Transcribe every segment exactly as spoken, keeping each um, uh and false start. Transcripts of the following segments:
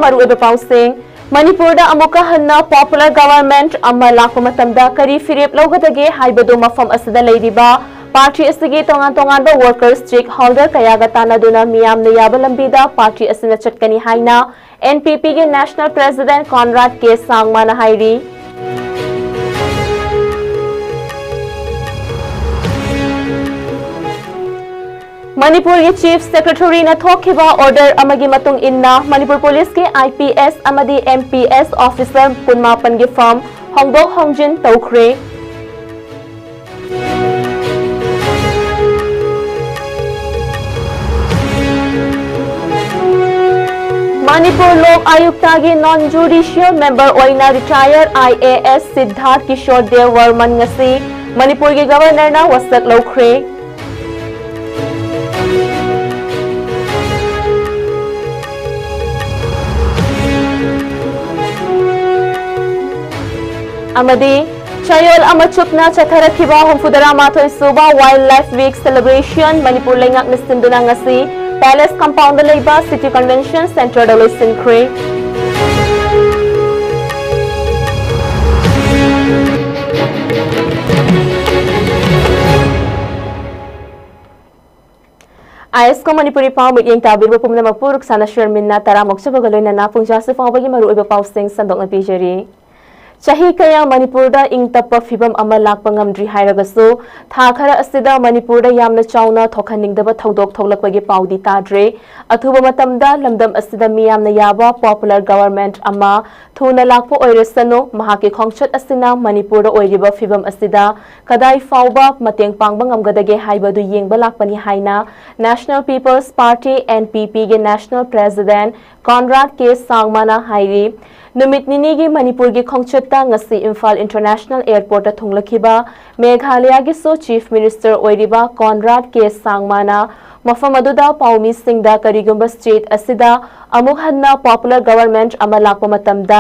ꯃꯔꯨꯑꯣꯏꯕ ꯄꯥꯎꯁꯤꯡ꯫ ꯃꯅꯤꯄꯨꯔꯗ ꯑꯃꯨꯛꯀ ꯍꯟꯅ popular government ꯑꯃ ꯂꯥꯛꯄ ꯃꯇꯝꯗ ꯀꯔꯤ ꯐꯤꯔꯦꯞ ꯂꯧꯒꯗꯒꯦ ꯍꯥꯏꯕꯗꯨ ꯃꯐꯝ ꯑꯁꯤꯗ ꯂꯩꯔꯤꯕ party ꯑꯁꯤꯒꯤ ꯇꯣꯉꯥꯟ ꯇꯣꯉꯥꯟꯕ workers, stakeholder ꯀꯌꯥꯒ ꯇꯥꯟꯅꯗꯨꯅ ꯃꯤꯌꯥꯝꯅ ꯌꯥꯕ ꯂꯝꯕꯤꯗ party ꯑꯁꯤꯅ ꯆꯠꯀꯅꯤ ꯍꯥꯏꯅ N P P ꯒꯤ national president Conrad K ꯁꯥꯡꯃꯥꯅ ꯍꯥꯏꯔꯤ꯫ ꯃꯅꯤꯄꯨꯔꯒꯤ Chief Secretary ꯅ ꯊꯣꯛꯈꯤꯕ order ꯑꯃꯒꯤ ꯃꯇꯨꯡ ꯏꯟꯅ ꯃꯅꯤꯄꯨꯔ police ꯀꯤ I P S ꯑꯃꯗꯤ M P S officer ꯀꯨꯟꯃꯥꯄꯟꯒꯤ firm ꯍꯣꯡꯗꯣꯛ ꯍꯣꯡꯖꯤꯟ ꯇꯧꯈ꯭ꯔꯦ꯫ ꯃꯅꯤꯄꯨꯔ ꯂꯣꯛ ꯑꯌꯨꯛꯇꯒꯤ non judicial member ꯑꯣꯏꯅ retired I A S ꯁꯤꯗꯙꯥꯔꯊ Kishore ꯗꯦꯕ ꯕꯔꯃꯟ ꯉꯁꯤ ꯃꯅꯤꯄꯨꯔꯒꯤ Governor ꯅ ꯋꯥꯁꯛ ꯂꯧꯈ꯭ꯔꯦ꯫ ꯑꯃꯗꯤ ꯆꯌꯣꯜ ꯑꯃ ꯆꯨꯞꯅ ꯆꯠꯊꯔꯛꯈꯤꯕ ꯍꯨꯝꯐꯨꯇꯔꯥ ꯃꯥꯊꯣꯏ ꯁꯨꯕ Wildlife Week celebration ꯃꯅꯤꯄꯨꯔ ꯂꯩꯉꯥꯛꯅ ꯁꯤꯟꯗꯨꯅ ꯉꯁꯤ Palace compound ꯗ ꯂꯩꯕ City Convention Center ꯗ ꯂꯣꯏꯁꯤꯟꯈ꯭ꯔꯦ꯫ I S ꯀꯣ ꯃꯅꯤꯄꯨꯔꯤ ꯄꯥꯎ ꯃꯤꯠꯌꯦꯡ ꯇꯥꯕꯤꯔꯤꯕ ꯄꯨꯝꯅꯃꯛꯄꯨ ꯔꯨꯛꯁꯥꯅꯥ ꯁꯔꯃꯤꯟꯅ ꯇꯔꯥꯝꯅ ꯑꯣꯛꯆꯕꯒ ꯂꯣꯏꯅꯅ ꯄꯨꯡꯖꯥꯁꯤ ꯐꯥꯎꯕꯒꯤ ꯃꯔꯨꯑꯣꯏꯕ ꯄꯥꯎꯁꯤꯡ ꯁꯟꯗꯣꯛꯅ ꯄꯤꯖꯔꯤ꯫ ꯆꯍꯤ ꯀꯌꯥ ꯃꯅꯤꯄꯨꯔꯗ ꯏꯪ ꯇꯞꯄ ꯐꯤꯕꯝ ꯑꯃ ꯂꯥꯛꯄ ꯉꯝꯗ꯭ꯔꯤ ꯍꯥꯏꯔꯒꯁꯨ, ꯊꯥ ꯈꯔ ꯑꯁꯤꯗ ꯃꯅꯤꯄꯨꯔꯗ ꯌꯥꯝꯅ ꯆꯥꯎꯅ ꯊꯣꯛꯍꯟꯅꯤꯡꯗꯕ ꯊꯧꯗꯣꯛ ꯊꯣꯛꯂꯛꯄꯒꯤ ꯄꯥꯎꯗꯤ ꯇꯥꯗ꯭ꯔꯦ꯫ ꯑꯊꯨꯕ ꯃꯇꯝꯗ ꯂꯝꯗꯝ ꯑꯁꯤꯗ ꯃꯤꯌꯥꯝꯅ ꯌꯥꯕ popular government ꯑꯃ ꯊꯨꯅ ꯂꯥꯛꯄ ꯑꯣꯏꯔꯁꯅꯨ, ꯃꯍꯥꯛꯀꯤ ꯈꯣꯡꯆꯠ ꯑꯁꯤꯅ ꯃꯅꯤꯄꯨꯔꯗ ꯑꯣꯏꯔꯤꯕ ꯐꯤꯕꯝ ꯑꯁꯤꯗ ꯀꯗꯥꯏ ꯐꯥꯎꯕ ꯃꯇꯦꯡ ꯄꯥꯡꯕ ꯉꯝꯒꯗꯒꯦ ꯍꯥꯏꯕꯗꯨ ꯌꯦꯡꯕ ꯂꯥꯛꯄꯅꯤ ꯍꯥꯏꯅ National People's Party, N P P ꯒꯤ national president Conrad K ꯁꯥꯡꯃꯥꯅ ꯍꯥꯏꯔꯤ꯫ ꯅꯨꯃꯤꯠ ꯅꯤꯅꯤꯒꯤ ꯃꯅꯤꯄꯨꯔꯒꯤ ꯈꯣꯡꯆꯠꯇ ꯉꯁꯤ ꯏꯝꯐꯥꯜ International Airport ꯇ ꯊꯨꯡꯂꯈꯤꯕ ꯃꯦꯘꯥꯂꯌꯥꯒꯤꯁꯨ Chief Minister ꯑꯣꯏꯔꯤꯕ Conrad K ꯁꯥꯡꯃꯥꯅ ꯃꯐꯝ ꯑꯗꯨꯗ ꯄꯥꯎꯃꯤꯁꯤꯡꯗ ꯀꯔꯤꯒꯨꯝꯕ state ꯑꯁꯤꯗ ꯑꯃꯨꯛ ꯍꯟꯅ popular government ꯑꯃ ꯂꯥꯛꯄ ꯃꯇꯝꯗ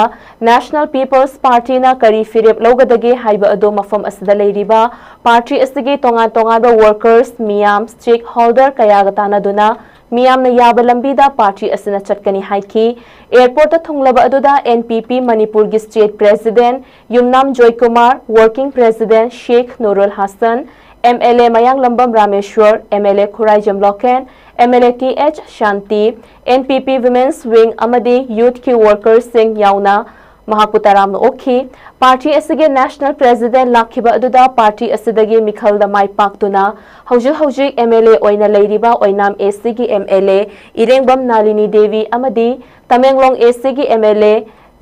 National People's Party ꯅ ꯀꯔꯤ ꯐꯤꯔꯦꯞ ꯂꯧꯒꯗꯒꯦ ꯍꯥꯏꯕ ꯑꯗꯨ ꯃꯐꯝ ꯑꯁꯤꯗ ꯂꯩꯔꯤꯕ party ꯑꯁꯤꯒꯤ ꯇꯣꯉꯥꯟ ꯇꯣꯉꯥꯟꯕ workers, ꯃꯤꯌꯥꯝ, stakeholder ꯀꯌꯥꯒ ꯇꯥꯟꯅꯗꯨꯅ ꯃꯤꯌꯥꯝꯅ ꯌꯥꯕ ꯂꯝꯕꯤꯗ ꯄꯥꯔꯇꯤ ꯑꯁꯤꯅ ꯆꯠꯀꯅꯤ ꯍꯥꯏꯈꯤ꯫ ꯑꯦꯌꯔꯄꯣꯔꯠꯇ ꯊꯨꯡꯂꯕ ꯑꯗꯨꯗ NPP ꯃꯅꯤꯄꯨꯔꯒꯤ state president Yumnam Joykumar, working president Sheikh Nurul Hasan, MLA Mayanglambam Rameshwar, MLA Khuraijam Loken, MLA T H Shanti, NPP women's wing ꯑꯃꯗꯤ ꯌꯨꯊꯀꯤ ꯋꯥꯔꯀꯔꯁꯤꯡ ꯌꯥꯎꯅ ꯃꯍꯥꯛꯄꯨ ꯇꯔꯥꯝꯅ ꯑꯣꯛꯈꯤ꯫ ꯄꯥꯔꯇꯤ ꯑꯁꯤꯒꯤ ꯅꯦꯁꯅꯦꯜ ꯄ꯭ꯔꯦꯁꯤꯗꯦꯟꯠ ꯂꯥꯛꯈꯤꯕ ꯑꯗꯨꯗ ꯄꯥꯔꯇꯤ ꯑꯁꯤꯗꯒꯤ ꯃꯤꯈꯜꯗ ꯃꯥꯏ ꯄꯥꯛꯇꯨꯅ ꯍꯧꯖꯤꯛ ꯍꯧꯖꯤꯛ MLA ꯑꯣꯏꯅ ꯂꯩꯔꯤꯕ ꯑꯣꯏꯅꯥꯝ ACꯒꯤ MLA ꯏꯔꯦꯡꯕꯝ ꯅꯥꯂꯤꯅꯤ ꯗꯦꯕꯤ ꯑꯃꯗꯤ ꯇꯃꯦꯡꯂꯣꯡ ACꯒꯤ MLA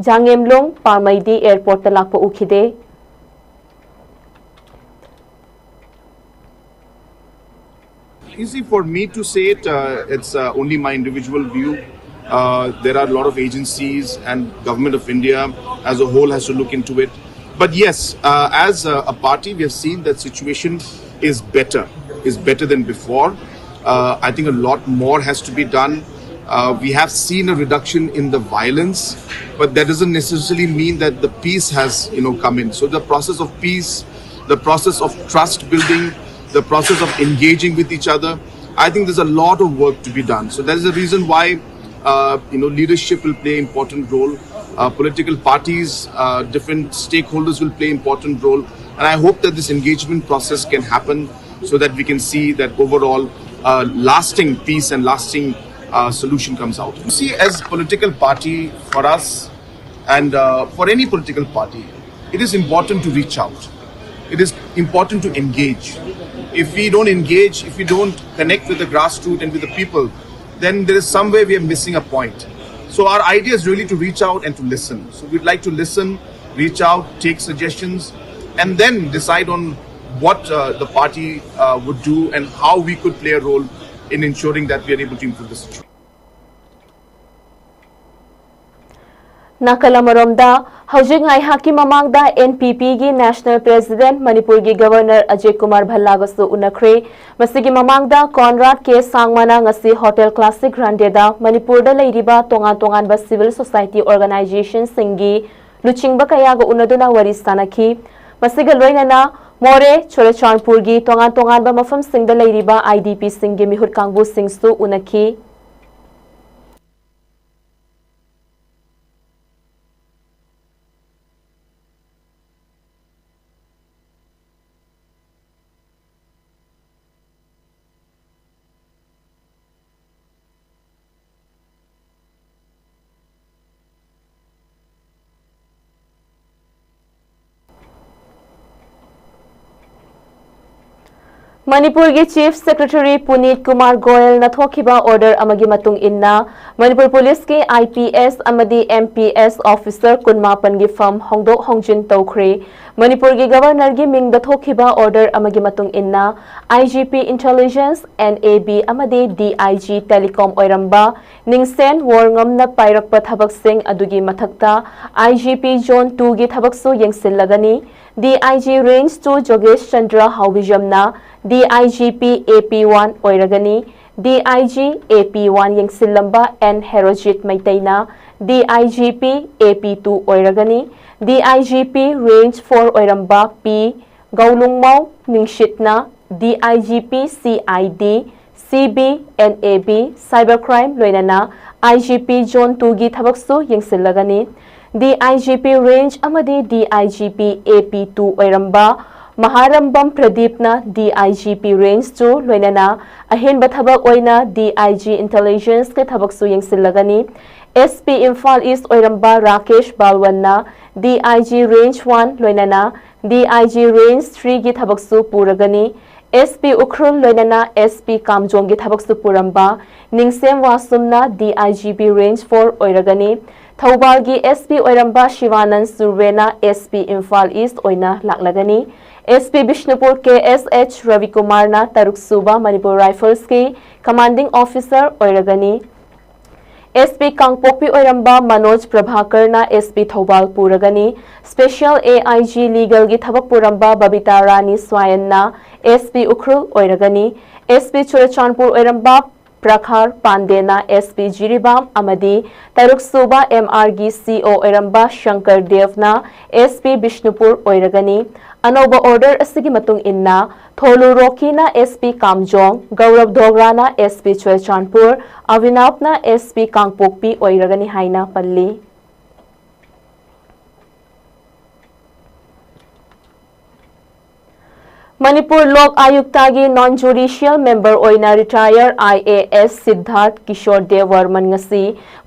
ꯖꯥꯡꯉꯦꯝꯂꯣꯡ ꯄꯥꯔꯃꯩꯗꯤ ꯑꯦꯌꯔꯄꯣꯔꯠꯇ ꯂꯥꯛꯄ ꯎꯈꯤꯗꯦ꯫ Easy for me to say it. Uh, it's uh, only my individual view. Uh, there are a lot of agencies and Government of India as a whole has to look into it. But yes, uh, as a, a party, we have seen that situation is better, is better than before. Uh, I think a lot more has to be done. Uh, we have seen a reduction in the violence, but that doesn't necessarily mean that the peace has, you know, come in. So the process of peace, the process of trust building, the process of engaging with each other, I think there's a lot of work to be done. So that is the reason why, uh, you know, leadership will play an important role. Uh, political parties, uh, different stakeholders will play an important role. And I hope that this engagement process can happen so that we can see that overall uh, lasting peace and lasting uh, solution comes out. See, as political party, for us and uh, for any political party, it is important to reach out. It is important to engage. If we don't engage, if we don't connect with the grassroots and with the people, then there is somewhere we are missing a point. So our idea is really to reach out and to listen. So we'd like to listen, reach out, take suggestions, and then decide on what uh, the party uh, would do and how we could play a role in ensuring that we are able to improve the situation. ꯅꯥꯀꯜ ꯑꯃꯔꯣꯝꯗ, ꯍꯧꯖꯤꯛ ꯉꯥꯏꯍꯥꯛꯀꯤ ꯃꯃꯥꯡꯗ NPPꯒꯤ national president ꯃꯅꯤꯄꯨꯔꯒꯤ governor Ajay Kumar ꯚꯜꯂꯥꯒꯁꯨ ꯎꯅꯈ꯭ꯔꯦ꯫ ꯃꯁꯤꯒꯤ ꯃꯃꯥꯡꯗ ꯀꯣꯟꯔꯥꯗ ꯀꯦ ꯁꯥꯡꯃꯥꯅ ꯉꯁꯤ hotel classic ꯒ꯭ꯔꯥꯟꯗꯦꯗ ꯃꯅꯤꯄꯨꯔꯗ ꯂꯩꯔꯤꯕ ꯇꯣꯉꯥꯟ ꯇꯣꯉꯥꯟꯕ ꯁꯤꯚꯤꯜ ꯁꯣꯁꯥꯏꯇꯤ ꯑꯣꯔꯒꯅꯥꯏꯖꯦꯁꯟꯁꯤꯡꯒꯤ ꯂꯨꯆꯤꯡꯕ ꯀꯌꯥꯒ ꯎꯅꯗꯨꯅ ꯋꯥꯔꯤ ꯁꯥꯅꯈꯤ꯫ ꯃꯁꯤꯒ ꯂꯣꯏꯅꯅ ꯃꯣꯔꯦ, ꯆꯨꯔꯆꯥꯟꯄꯨꯔꯒꯤ ꯇꯣꯉꯥꯟ ꯇꯣꯉꯥꯟꯕ ꯃꯐꯝꯁꯤꯡꯗ ꯂꯩꯔꯤꯕ IDPꯁꯤꯡꯒꯤ ꯃꯤꯍꯨꯠ ꯀꯥꯡꯕꯨꯁꯤꯡꯁꯨ ꯎꯅꯈꯤ꯫ ꯃꯅꯤꯄꯨꯔꯒꯤ Chief Secretary ꯄꯨꯅꯤꯠ ꯀꯨꯃꯥꯔ ꯒꯣꯌꯜꯅ ꯊꯣꯛꯈꯤꯕ order ꯑꯃꯒꯤ ꯃꯇꯨꯡ ꯏꯟꯅ, ꯃꯅꯤꯄꯨꯔ ꯄꯨꯂꯤꯁꯀꯤ IPS ꯑꯃꯗꯤ MPS officer ꯀꯨꯟꯃꯥꯄꯟꯒꯤ firm ꯍꯣꯡꯗꯣꯛ ꯍꯣꯡꯖꯤꯟ ꯇꯧꯈ꯭ꯔꯦ꯫ ꯃꯅꯤꯄꯨꯔꯒꯤ Governorꯒꯤ ꯃꯤꯡꯗ ꯊꯣꯛꯈꯤꯕ order ꯑꯃꯒꯤ ꯃꯇꯨꯡ ꯏꯟꯅ, IGP Intelligence, NAB ꯑꯃꯗꯤ DIG Telecom ꯑꯣꯏꯔꯝꯕ ꯅꯤꯡꯁꯦꯟ ꯋꯣꯔꯉꯝꯅ ꯄꯥꯏꯔꯛꯄ ꯊꯕꯛꯁꯤꯡ ꯑꯗꯨꯒꯤ ꯃꯊꯛꯇ, IGP Zone twoꯒꯤ ꯊꯕꯛꯁꯨ ꯌꯦꯡꯁꯤꯜꯂꯒꯅꯤ꯫ DIG Range two ꯖꯣꯒꯦꯁ Chandra ꯍꯥꯎꯕꯤꯖꯝꯅ DIGP AP one ꯑꯣꯏꯔꯒꯅꯤ꯫ DIG AP one ꯌꯦꯡꯁꯤꯜꯂꯝꯕ N Herojit ꯃꯩꯇꯩꯅ DIGP AP two ꯑꯣꯏꯔꯒꯅꯤ꯫ DIGP Range four ꯑꯣꯏꯔꯝꯕ P ꯒꯧꯂꯨꯡꯃꯥꯎ ꯅꯤꯡꯁꯤꯠꯅ DIGP CID, CB, NAB, Cyber Crime ꯂꯣꯏꯅꯅ IGP Zone twoꯒꯤ ꯊꯕꯛꯁꯨ ꯌꯦꯡꯁꯤꯜꯂꯒꯅꯤ꯫ DIGP Range ꯑꯃꯗꯤ DIGP AP two ꯑꯣꯏꯔꯝꯕ ꯃꯍꯥꯔꯝꯕꯝ ꯄ꯭ꯔꯗꯤꯞꯅ DIGP Range two ꯂꯣꯏꯅꯅ ꯑꯍꯦꯟꯕ ꯊꯕꯛ ꯑꯣꯏꯅ DIG Intelligenceꯀꯤ ꯊꯕꯛꯁꯨ ꯌꯦꯡꯁꯤꯜꯂꯒꯅꯤ꯫ SP Imphal East ꯑꯣꯏꯔꯝꯕ ꯔꯥꯀꯦꯁ ꯕꯥꯜꯋꯟꯅ DIG Range one ꯂꯣꯏꯅꯅ DIG Range threeꯒꯤ ꯊꯕꯛꯁꯨ ꯄꯨꯔꯒꯅꯤ꯫ SP ꯎꯈ꯭ꯔꯨꯜ ꯂꯣꯏꯅꯅ SP ꯀꯥꯝꯖꯣꯡꯒꯤ ꯊꯕꯛꯁꯨ ꯄꯨꯔꯝꯕ ꯅꯤꯡꯁꯦꯝ ꯋꯥꯁꯨꯝꯅ DIGP Range four ꯑꯣꯏꯔꯒꯅꯤ꯫ ꯊꯧꯕꯥꯜꯒꯤ SP ꯑꯣꯏꯔꯝꯕ ꯁꯤꯋꯥꯅꯟ ꯁꯨꯔꯕꯦꯅ SP Imphal East ꯑꯣꯏꯅ ꯂꯥꯛꯂꯒꯅꯤ꯫ SP ꯕꯤꯁꯅꯨꯄꯨꯔ ꯀꯦ ꯑꯦꯁ ꯑꯦꯆ ꯔꯕꯤꯀꯨꯃꯥꯔꯅ ꯇꯔꯨꯛ ꯁꯨꯕ ꯃꯅꯤꯄꯨꯔ Riflesꯀꯤ Commanding Officer ꯑꯣꯏꯔꯒꯅꯤ꯫ SP ꯀꯥꯡꯄꯣꯛꯄꯤ ꯑꯣꯏꯔꯝꯕ Manoj ꯄ꯭ꯔꯚꯥꯀꯔꯅ SP Thoubal ꯄꯨꯔꯒꯅꯤ꯫ Special AIG Legalꯒꯤ ꯊꯕꯛ ꯄꯨꯔꯝꯕ ꯕꯕꯤꯇꯥ ꯔꯥꯅꯤ ꯁ꯭ꯋꯥꯌꯟꯅ SP ꯎꯈ꯭ꯔꯨꯜ ꯑꯣꯏꯔꯒꯅꯤ꯫ SP ꯆꯨꯔꯆꯥꯟꯄꯨꯔ ꯑꯣꯏꯔꯝꯕ ꯄ꯭ꯔꯈꯥꯔ ꯄꯥꯟꯗꯦꯅ ꯑꯦꯁ ꯄꯤ ꯖꯤꯔꯤꯕꯥꯝ ꯑꯃꯗꯤ ꯇꯔꯨꯛ ꯁꯨꯕ ꯑꯦꯝ ꯑꯥꯔꯒꯤ ꯁꯤ ꯑꯣ ꯑꯣꯏꯔꯝꯕ ꯁꯪꯀꯔ ꯗꯦꯕꯅ ꯑꯦꯁ ꯄꯤ ꯕꯤꯁꯅꯨꯄꯨꯔ ꯑꯣꯏꯔꯒꯅꯤ꯫ ꯑꯅꯧꯕ ꯑꯣꯔꯗꯔ ꯑꯁꯤꯒꯤ ꯃꯇꯨꯡ ꯏꯟꯅ ꯊꯣꯂꯨ ꯔꯣꯀꯤꯅ ꯑꯦꯁ ꯄꯤ ꯀꯥꯝꯖꯣꯡ, ꯒꯧꯔꯕ ꯗꯣꯒ꯭ꯔꯥꯅ S P Churachandpur, ꯑꯕꯤꯅꯥꯞꯅ S P ꯀꯥꯡꯄꯣꯛꯄꯤ ꯑꯣꯏꯔꯒꯅꯤ ꯍꯥꯏꯅ ꯄꯜꯂꯤ꯫ ꯃꯅꯤꯄꯨꯔ ꯂꯣꯛ ꯑꯥꯌꯨꯛꯇꯒꯤ ꯅꯣꯟ ꯖꯨꯗꯤꯁꯤꯌꯦꯜ ꯃꯦꯝꯕꯔ ꯑꯣꯏꯅ retire I A S ꯁꯤꯗꯙꯥꯔꯊ Kishore ꯗꯦꯕ ꯋꯔꯃꯟ ꯉꯁꯤ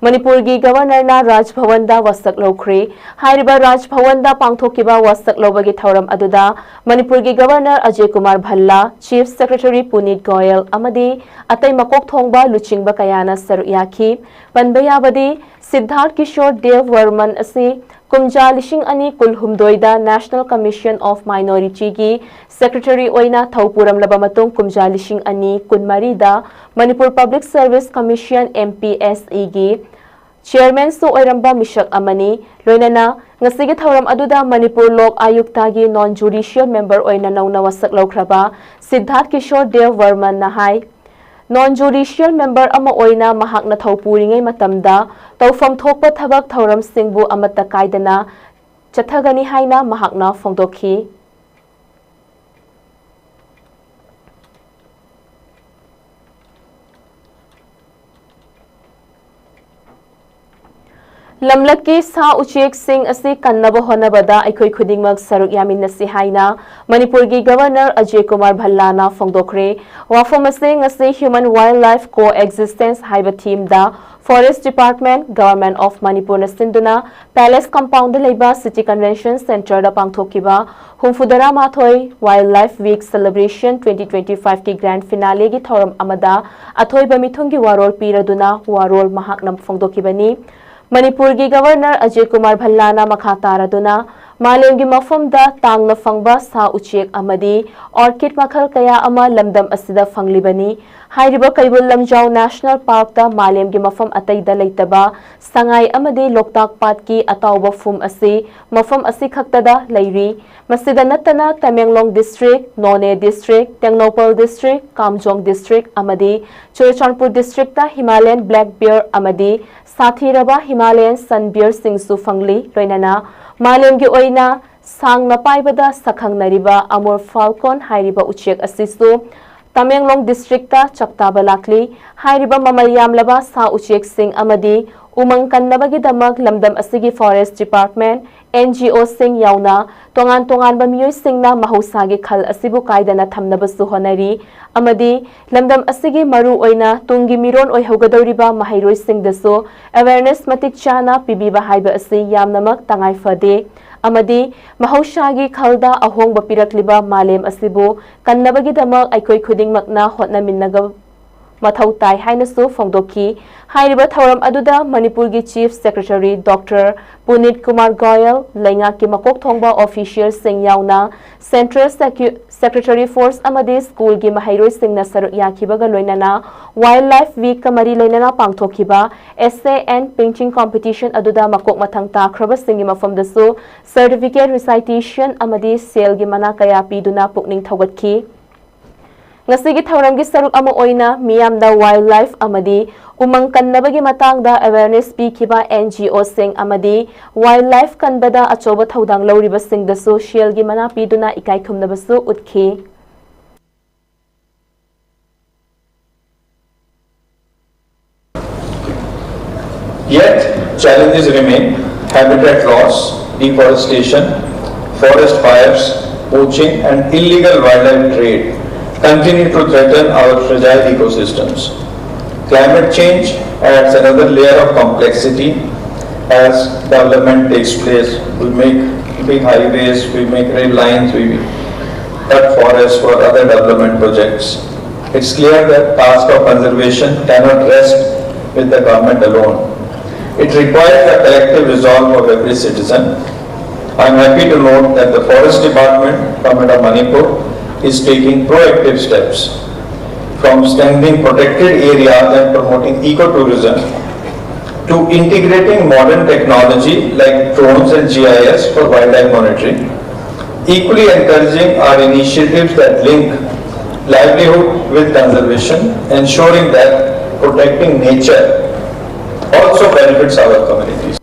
ꯃꯅꯤꯄꯨꯔꯒꯤ ꯒꯕꯔꯅꯔꯅ ꯔꯥꯖ ꯚꯋꯟꯗ ꯋꯥꯁꯛ ꯂꯧꯈ꯭ꯔꯦ꯫ ꯍꯥꯏꯔꯤꯕ ꯔꯥꯖ ꯚꯋꯟꯗ ꯄꯥꯡꯊꯣꯛꯈꯤꯕ ꯋꯥꯁꯛ ꯂꯧꯕꯒꯤ ꯊꯧꯔꯝ ꯑꯗꯨꯗ ꯃꯅꯤꯄꯨꯔꯒꯤ governor Ajay Kumar Bhalla, chief secretary Punit Goel ꯑꯃꯗꯤ ꯑꯇꯩ ꯃꯀꯣꯛ ꯊꯣꯡꯕ ꯂꯨꯆꯤꯡꯕ ꯀꯌꯥꯅ ꯁꯔꯨꯛ ꯌꯥꯈꯤ꯫ ꯄꯟꯕ ꯌꯥꯕꯗꯤ, ꯁꯤꯗꯙꯥꯔꯊ ꯀꯤꯁꯣꯔ ꯗꯦꯕ ꯋꯔꯃꯟ ꯑꯁꯤ ꯀꯨꯝꯖꯥ ꯂꯤꯁꯤꯡ ꯑꯅꯤ ꯀꯨꯟꯍꯨꯝꯗꯣꯏꯗ National Commission of Minorityꯒꯤ ꯁꯦꯀ꯭ꯔꯦꯇꯔꯤ ꯑꯣꯏꯅ ꯊꯧ ꯄꯨꯔꯝꯂꯕ ꯃꯇꯨꯡ, ꯀꯨꯝꯖꯥ ꯂꯤꯁꯤꯡ ꯑꯅꯤ ꯀꯨꯟꯃꯔꯤꯗ Manipur Public Service Commission, M P S Eꯒꯤ ꯆꯤꯌꯔꯃꯦꯟꯁꯨ ꯑꯣꯏꯔꯝꯕ ꯃꯤꯁꯛ ꯑꯃꯅꯤ꯫ ꯂꯣꯏꯅꯅ ꯉꯁꯤꯒꯤ ꯊꯧꯔꯝ ꯑꯗꯨꯗ ꯃꯅꯤꯄꯨꯔ ꯂꯣꯛ ꯑꯥꯌꯨꯛꯇꯒꯤ ꯅꯣꯟ ꯖꯨꯗꯤꯁꯤꯌꯦꯜ ꯃꯦꯝꯕꯔ ꯑꯣꯏꯅ ꯅꯧꯅ ꯋꯥꯁꯛ ꯂꯧꯈ꯭ꯔꯕ ꯁꯤꯗꯙꯥꯔꯊ ꯀꯤꯁꯣꯔ ꯗꯦꯕ ꯋꯔꯃꯟꯅ ꯍꯥꯏ, ꯅꯣꯟ ꯖꯨꯗꯤꯁꯤꯌꯦꯜ ꯃꯦꯝꯕꯔ ꯑꯃ ꯑꯣꯏꯅ ꯃꯍꯥꯛꯅ ꯊꯧ ꯄꯨꯔꯤꯉꯩ ꯃꯇꯝꯗ ꯇꯧꯐꯝ ꯊꯣꯛꯄ ꯊꯕꯛ ꯊꯧꯔꯝꯁꯤꯡꯕꯨ ꯑꯃꯠꯇ ꯀꯥꯏꯗꯅ ꯆꯠꯊꯒꯅꯤ ꯍꯥꯏꯅ ꯃꯍꯥꯛꯅ ꯐꯣꯡꯗꯣꯛꯈꯤ꯫ ꯂꯝꯂꯛꯀꯤ ꯁꯥ ꯎꯆꯦꯛꯁꯤꯡ ꯑꯁꯤ ꯀꯟꯅꯕ ꯍꯣꯠꯅꯕꯗ ꯑꯩꯈꯣꯏ ꯈꯨꯗꯤꯡꯃꯛ ꯁꯔꯨꯛ ꯌꯥꯃꯤꯟꯅꯁꯤ ꯍꯥꯏꯅ ꯃꯅꯤꯄꯨꯔꯒꯤ ꯒꯕꯔꯅꯔ ꯑꯖꯌ ꯀꯨꯃꯥꯔ ꯚꯜꯂꯥꯅ ꯐꯣꯡꯗꯣꯛꯈ꯭ꯔꯦ꯫ ꯋꯥꯐꯝ ꯑꯁꯤ ꯉꯁꯤ Human Wildlife Coexistence ꯍꯥꯏꯕ ꯊꯤꯝꯗ Forest Department, Government of ꯃꯅꯤꯄꯨꯔꯅ ꯁꯤꯟꯗꯨꯅ ꯄꯦꯂꯦꯁ ꯀꯝꯄꯥꯎꯟꯗ ꯂꯩꯕ ꯁꯤꯇꯤ ꯀꯟꯚꯦꯟꯁꯟ ꯁꯦꯟꯇꯔꯗ ꯄꯥꯡꯊꯣꯛꯈꯤꯕ ꯍꯨꯝꯐꯨꯇꯔꯥ ꯃꯥꯊꯣꯏ Wildlife Week Celebration twenty twenty fiveꯀꯤ ꯒ꯭ꯔꯥꯟ ꯐꯤꯅꯥꯂꯦꯒꯤ ꯊꯧꯔꯝ ꯑꯃꯗ ꯑꯊꯣꯏꯕ ꯃꯤꯊꯨꯡꯒꯤ ꯋꯥꯔꯣꯜ ꯄꯤꯔꯗꯨꯅ ꯋꯥꯔꯣꯜ ꯃꯍꯥꯛꯅ ꯐꯣꯡꯗꯣꯛꯈꯤꯕꯅꯤ꯫ ꯃꯅꯤꯄꯨꯔꯒꯤ ꯒꯕꯔꯅꯔ ꯑꯖꯌ ꯀꯨꯃꯥꯔ ꯚꯜꯂꯥꯅ ꯃꯈꯥ ꯇꯥꯔꯗꯨꯅ, ꯃꯥꯂꯦꯝꯒꯤ ꯃꯐꯝꯗ ꯇꯥꯡꯅ ꯐꯪꯕ ꯁꯥ ꯎꯆꯦꯛ ꯑꯃꯗꯤ ꯑꯣꯔꯀꯤꯗ ꯃꯈꯜ ꯀꯌꯥ ꯑꯃ ꯂꯝꯗꯝ ꯑꯁꯤꯗ ꯐꯪꯂꯤꯕꯅꯤ꯫ ꯍꯥꯏꯔꯤꯕ ꯀꯩꯕꯨꯜ ꯂꯝꯖꯥꯎ ꯅꯦꯁꯅꯦꯜ ꯄꯥꯔꯛꯇ ꯃꯥꯂꯦꯝꯒꯤ ꯃꯐꯝ ꯑꯇꯩꯗ ꯂꯩꯇꯕ ꯁꯉꯥꯏ ꯑꯃꯗꯤ ꯂꯣꯛꯇꯥꯛ ꯄꯥꯠꯀꯤ ꯑꯇꯥꯎꯕ ꯐꯨꯝ ꯑꯁꯤ ꯃꯐꯝ ꯑꯁꯤ ꯈꯛꯇꯗ ꯂꯩꯔꯤ꯫ ꯃꯁꯤꯗ ꯅꯠꯇꯅ ꯇꯃꯦꯡꯂꯣꯡ ꯗꯤꯁꯇ꯭ꯔꯤꯛ, ꯅꯣꯅꯦ ꯗꯤꯁꯇ꯭ꯔꯤꯛ, ꯇꯦꯡꯅꯧꯄꯜ ꯗꯤꯁꯇ꯭ꯔꯤꯛ, ꯀꯥꯝꯖꯣꯡ ꯗꯤꯁꯇ꯭ꯔꯤꯛ ꯑꯃꯗꯤ Churachandpur district Himalayan black beer ꯑꯃꯗꯤ ꯁꯥꯊꯤꯔꯕ ꯍꯤꯃꯥꯂꯌꯟ ꯁꯟ ꯕꯤꯌꯔꯁꯤꯡꯁꯨ ꯐꯪꯂꯤ꯫ ꯂꯣꯏꯅꯅ ꯃꯥꯂꯦꯝꯒꯤ ꯑꯣꯏꯅ ꯁꯥꯡꯅ ꯄꯥꯏꯕꯗ ꯁꯛꯈꯪꯅꯔꯤꯕ ꯑꯃꯨꯔ ꯐꯥꯜꯀꯣꯟ ꯍꯥꯏꯔꯤꯕ ꯎꯆꯦꯛ ꯑꯁꯤꯁꯨ ꯇꯃꯦꯡꯂꯣꯡ ꯗꯤꯁꯇ꯭ꯔꯤꯛꯇ ꯆꯥꯛꯇꯥꯕ ꯂꯥꯛꯂꯤ꯫ ꯍꯥꯏꯔꯤꯕ ꯃꯃꯜ ꯌꯥꯝꯂꯕ ꯁꯥ ꯎꯆꯦꯛꯁꯤꯡ ꯑꯃꯗꯤ ꯎꯃꯪ ꯀꯟꯅꯕꯒꯤꯗꯃꯛ ꯂꯝꯗꯝ ꯑꯁꯤꯒꯤ ꯐꯣꯔꯦꯁ ꯗꯤꯄꯥꯔꯠꯃꯦꯟ, ꯑꯦꯟ ꯖꯤ ꯑꯣꯁꯤꯡ ꯌꯥꯎꯅ ꯇꯣꯉꯥꯟ ꯇꯣꯉꯥꯟꯕ ꯃꯤꯑꯣꯏꯁꯤꯡꯅ ꯃꯍꯧꯁꯥꯒꯤ ꯈꯜ ꯑꯁꯤꯕꯨ ꯀꯥꯏꯗꯅ ꯊꯝꯅꯕꯁꯨ ꯍꯣꯠꯅꯔꯤ ꯑꯃꯗꯤ ꯂꯝꯗꯝ ꯑꯁꯤꯒꯤ ꯃꯔꯨ ꯑꯣꯏꯅ ꯇꯨꯡꯒꯤ ꯃꯤꯔꯣꯟ ꯑꯣꯏꯍꯧꯒꯗꯧꯔꯤꯕ ꯃꯍꯩꯔꯣꯏꯁꯤꯡꯗꯁꯨ ꯑꯦꯋꯦꯔꯅꯦꯁ ꯃꯇꯤꯛ ꯆꯥꯅ ꯄꯤꯕꯤꯕ ꯍꯥꯏꯕ ꯑꯁꯤ ꯌꯥꯝꯅꯃꯛ ꯇꯉꯥꯏ ꯐꯗꯦ ꯑꯃꯗꯤ ꯃꯍꯧꯁꯥꯒꯤ ꯈꯜꯗ ꯑꯍꯣꯡꯕ ꯄꯤꯔꯛꯂꯤꯕ ꯃꯥꯂꯦꯝ ꯑꯁꯤꯕꯨ ꯀꯟꯅꯕꯒꯤꯗꯃꯛ ꯑꯩꯈꯣꯏ ꯈꯨꯗꯤꯡꯃꯛꯅ ꯍꯣꯠꯅꯃꯤꯟꯅꯒ ꯃꯊꯧ ꯇꯥꯏ ꯍꯥꯏꯅꯁꯨ ꯐꯣꯡꯗꯣꯛꯈꯤ꯫ ꯍꯥꯏꯔꯤꯕ ꯊꯧꯔꯝ ꯑꯗꯨꯗ ꯃꯅꯤꯄꯨꯔꯒꯤ chief secretary doctor Punit Kumar Goel, ꯂꯩꯉꯥꯛꯀꯤ ꯃꯀꯣꯛ ꯊꯣꯡꯕ ꯑꯣꯐꯤꯁꯤꯌꯦꯜꯁꯤꯡ ꯌꯥꯎꯅ ꯁꯦꯟꯇ꯭ꯔꯦꯜ ꯁꯦꯀ꯭ꯌꯨ-, ꯁꯦꯀ꯭ꯔꯦꯇꯔꯤ ꯐꯣꯔꯁ ꯑꯃꯗꯤ ꯁ꯭ꯀꯨꯜꯒꯤ ꯃꯍꯩꯔꯣꯏꯁꯤꯡꯅ ꯁꯔꯨꯛ ꯌꯥꯈꯤꯕꯒ ꯂꯣꯏꯅꯅ ꯋꯥꯏꯜꯗ ꯂꯥꯏꯐ ꯋꯤꯛꯀ ꯃꯔꯤ ꯂꯩꯅꯅ ꯄꯥꯡꯊꯣꯛꯈꯤꯕ essay and painting competition ꯑꯗꯨꯗ ꯃꯀꯣꯛ ꯃꯊꯪ ꯇꯥꯈ꯭ꯔꯕꯁꯤꯡꯒꯤ ꯃꯐꯝꯗꯁꯨ certificate, recitation ꯑꯃꯗꯤ ꯁꯦꯜꯒꯤ ꯃꯅꯥ ꯀꯌꯥ ꯄꯤꯗꯨꯅ ꯄꯨꯛꯅꯤꯡ ꯊꯧꯒꯠꯈꯤ꯫ ꯉꯁꯤꯒꯤ ꯊꯧꯔꯝꯒꯤ ꯁꯔꯨꯛ ꯑꯃ ꯑꯣꯏꯅ ꯃꯤꯌꯥꯝꯗ ꯋꯥꯏꯜꯗ ꯂꯥꯏꯐ ꯑꯃꯗꯤ ꯎꯃꯪ ꯀꯟꯅꯕꯒꯤ ꯃꯇꯥꯡꯗ ꯑꯦꯋꯦꯔꯅꯦꯁ ꯄꯤꯈꯤꯕ ꯑꯦꯟ ꯖꯤ ꯑꯣꯁꯤꯡ ꯑꯃꯗꯤ ꯋꯥꯏꯜꯗ ꯂꯥꯏꯐ ꯀꯟꯕꯗ ꯑꯆꯧꯕ ꯊꯧꯗꯥꯡ ꯂꯧꯔꯤꯕꯁꯤꯡꯗꯁꯨ ꯁꯦꯜꯒꯤ ꯃꯅꯥ ꯄꯤꯗꯨꯅ ꯏꯀꯥꯏ ꯈꯨꯝꯅꯕꯁꯨ ꯎꯠꯈꯤ꯫ Yet, challenges remain. Habitat loss, deforestation, forest fires, poaching, and illegal wildlife trade continue to threaten our fragile ecosystems. Climate change adds another layer of complexity as development takes place. We make big highways, we make rail lines, we cut forests for other development projects. It's clear that task of conservation cannot rest with the government alone. It requires the collective resolve of every citizen. I am happy to note that the Forest Department, Government of Manipur, is taking proactive steps. From strengthening protected areas and promoting ecotourism to integrating modern technology like drones and G I S for wildlife monitoring, equally encouraging are initiatives that link livelihood with conservation, ensuring that protecting nature also benefits our communities.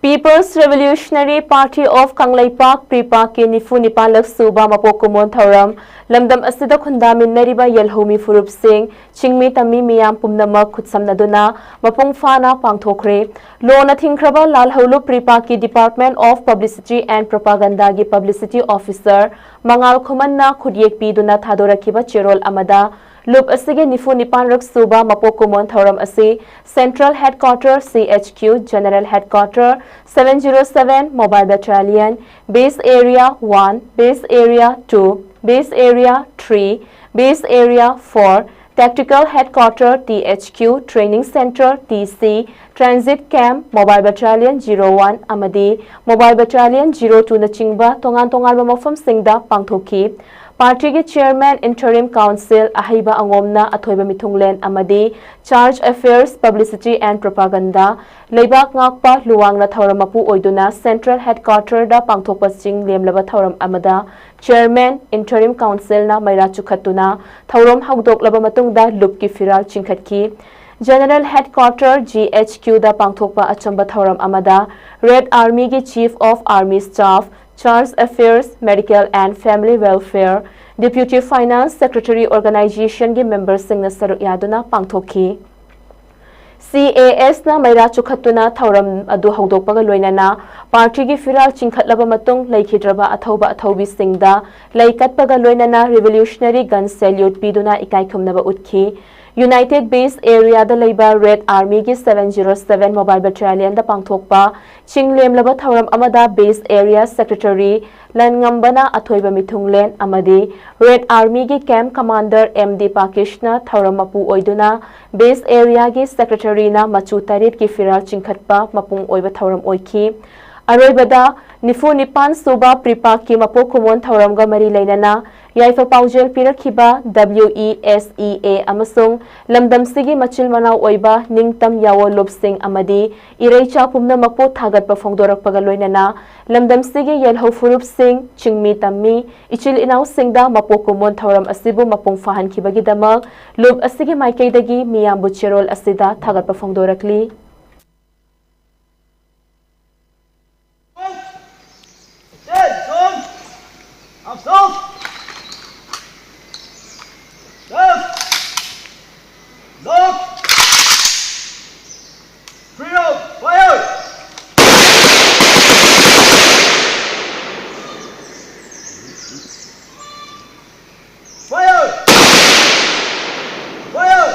People's Revolutionary Party of Kangleipak, ꯄ꯭ꯔꯤꯄꯥꯛꯀꯤ ꯅꯤꯐꯨ ꯅꯤꯄꯥꯟꯂꯛ ꯁꯨꯕ ꯃꯄꯣꯛ ꯀꯨꯝꯑꯣꯟ ꯊꯧꯔꯝ ꯂꯝꯗꯝ ꯑꯁꯤꯗ ꯈꯨꯟꯗꯥꯃꯤꯟꯅꯔꯤꯕ ꯌꯦꯜꯍꯧꯃꯤ ꯐꯨꯔꯨꯞꯁꯤꯡ, ꯆꯤꯡꯃꯤ ꯇꯝꯃꯤ ꯃꯤꯌꯥꯝ ꯄꯨꯝꯅꯃꯛ ꯈꯨꯠꯁꯝꯅꯗꯨꯅ ꯃꯄꯨꯡ ꯐꯥꯅ ꯄꯥꯡꯊꯣꯛꯈ꯭ꯔꯦ꯫ ꯂꯣꯅ ꯊꯤꯡꯈ꯭ꯔꯕ ꯂꯥꯜꯍꯧꯂꯨꯞ ꯄ꯭ꯔꯤꯄꯥꯛꯀꯤ Department of Publicity and Propagandaꯒꯤ Publicity Officer ꯃꯉꯥꯜ ꯈꯨꯃꯟꯅ ꯈꯨꯠꯌꯦꯛ ꯄꯤꯗꯨꯅ ꯊꯥꯗꯣꯔꯛꯈꯤꯕ ꯆꯦꯔꯣꯜ ꯑꯃꯗ, ꯂꯨꯞ ꯑꯁꯤꯒꯤ ꯅꯤꯐꯨ ꯅꯤꯄꯥꯟꯔꯛ ꯁꯨꯕ ꯃꯄꯣꯛ ꯀꯨꯝꯑꯣꯟ ꯊꯧꯔꯝ ꯑꯁꯤ Central Headquarter, C H Q, General Headquarter, seven zero seven Mobile Battalion, Base Area one, Base Area two, Base Area three, Base Area four, Tactical Headquarter, T H Q, Training Center, T C, Transit Camp, Mobile Battalion zero one ꯑꯃꯗꯤ Mobile Battalion zero twoꯅꯆꯤꯡꯕ ꯇꯣꯉꯥꯟ ꯇꯣꯉꯥꯟꯕ ꯃꯐꯝꯁꯤꯡꯗ ꯄꯥꯡꯊꯣꯛꯈꯤ꯫ ꯄꯥꯔꯇꯤꯒꯤ Chairman, Interim Council ꯑꯍꯩꯕ ꯑꯉꯣꯝꯅ ꯑꯊꯣꯏꯕ ꯃꯤꯊꯨꯡꯂꯦꯟ ꯑꯃꯗꯤ Church Affairs, Publicity and Propaganda, ꯂꯩꯕꯥꯛ ꯉꯥꯛꯄ ꯂꯨꯋꯥꯡꯅ ꯊꯧꯔꯝ ꯃꯄꯨ ꯑꯣꯏꯗꯨꯅ Central Headquarterꯗ ꯄꯥꯡꯊꯣꯛꯄ ꯆꯤꯡ ꯂꯦꯝꯂꯕ ꯊꯧꯔꯝ ꯑꯃꯗ Chairman, Interim Councilꯅ ꯃꯩꯔꯥ ꯆꯨꯈꯠꯇꯨꯅ ꯊꯧꯔꯝ ꯍꯧꯗꯣꯛꯂꯕ ꯃꯇꯨꯡꯗ ꯂꯨꯞꯀꯤ ꯐꯤꯔꯥꯜ ꯆꯤꯡꯈꯠꯈꯤ꯫ General Headquarter, G H Qꯗ ꯄꯥꯡꯊꯣꯛꯄ ꯑꯆꯝꯕ ꯊꯧꯔꯝ ꯑꯃꯗ Red Armyꯒꯤ Chief of Army Staff, Church Affairs, Medical and Family Welfare, Deputy Finance Secretary, Organizationꯒꯤ memberꯁꯤꯡꯅ ꯁꯔꯨꯛ ꯌꯥꯗꯨꯅ ꯄꯥꯡꯊꯣꯛꯈꯤ꯫ C A Sꯅ ꯃꯩꯔꯥ ꯆꯨꯈꯠꯇꯨꯅ ꯊꯧꯔꯝ ꯑꯗꯨ ꯍꯧꯗꯣꯛꯄꯒ ꯂꯣꯏꯅꯅ ꯄꯥꯔꯇꯤꯒꯤ ꯐꯤꯔꯥꯜ ꯆꯤꯡꯈꯠꯂꯕ ꯃꯇꯨꯡ ꯂꯩꯈꯤꯗ꯭ꯔꯕ ꯑꯊꯧꯕ ꯑꯊꯧꯕꯤꯁꯤꯡꯗ ꯂꯩ ꯀꯠꯄꯒ ꯂꯣꯏꯅꯅ Revolutionary Gun Salute ꯄꯤꯗꯨꯅ ꯏꯀꯥꯏ ꯈꯨꯝꯅꯕ ꯎꯠꯈꯤ꯫ United Base Areaꯗ ꯂꯩꯕ Red Armyꯒꯤ seven zero seven Mobile Battalionꯗ ꯄꯥꯡꯊꯣꯛꯄ ꯆꯤꯡ ꯂꯦꯝꯂꯕ ꯊꯧꯔꯝ ꯑꯃꯗ Base Area Secretary ꯂꯟꯉꯝꯕꯅ ꯑꯊꯣꯏꯕ ꯃꯤꯊꯨꯡꯂꯦꯟ ꯑꯃꯗꯤ Red Armyꯒꯤ Camp Commander M D ꯄꯥꯀꯤꯁꯅ ꯊꯧꯔꯝ ꯃꯄꯨ ꯑꯣꯏꯗꯨꯅ Base Areaꯒꯤ Secretaryꯅ ꯃꯆꯨ ꯇꯔꯦꯠꯀꯤ ꯐꯤꯔꯥꯜ ꯆꯤꯡꯈꯠꯄ ꯃꯄꯨꯡ ꯑꯣꯏꯕ ꯊꯧꯔꯝ ꯑꯣꯏꯈꯤ꯫ ꯑꯔꯣꯏꯕꯗ, ꯅꯤꯐꯨ ꯅꯤꯄꯥꯟ ꯁꯨꯕ ꯄ꯭ꯔꯤꯄꯥꯛꯀꯤ ꯃꯄꯣꯛ ꯀꯨꯝꯑꯣꯟ ꯊꯧꯔꯝꯒ ꯃꯔꯤ ꯂꯩꯅꯅ ꯌꯥꯏꯐ ꯄꯥꯎꯖꯦꯜ ꯄꯤꯔꯛꯈꯤꯕ W E S E A ꯑꯃꯁꯨꯡ ꯂꯝꯗꯝꯁꯤꯒꯤ ꯃꯆꯤꯜ ꯃꯅꯥꯎ ꯑꯣꯏꯕ ꯅꯤꯡꯇꯝ ꯌꯥꯑꯣꯜ ꯂꯨꯞꯁꯤꯡ ꯑꯃꯗꯤ ꯏꯔꯩꯆꯥ ꯄꯨꯝꯅꯃꯛꯄꯨ ꯊꯥꯒꯠꯄ ꯐꯣꯡꯗꯣꯔꯛꯄꯒ ꯂꯣꯏꯅꯅ ꯂꯝꯗꯝꯁꯤꯒꯤ ꯌꯦꯜꯍꯧ ꯐꯨꯔꯨꯞꯁꯤꯡ, ꯆꯤꯡꯃꯤ ꯇꯝꯃꯤ, ꯏꯆꯤꯜ ꯏꯅꯥꯎꯁꯤꯡꯗ ꯃꯄꯣꯛ ꯀꯨꯝꯑꯣꯟ ꯊꯧꯔꯝ ꯑꯁꯤꯕꯨ ꯃꯄꯨꯡ ꯐꯥꯍꯟꯈꯤꯕꯒꯤꯗꯃꯛ ꯂꯨꯞ ꯑꯁꯤꯒꯤ ꯃꯥꯏꯀꯩꯗꯒꯤ ꯃꯤꯌꯥꯝꯕꯨ ꯆꯦꯔꯣꯜ ꯑꯁꯤꯗ ꯊꯥꯒꯠꯄ ꯐꯣꯡꯗꯣꯔꯛꯂꯤ꯫ Attention! Absent! Left! Lock! Clear! Fire! Fire! Fire!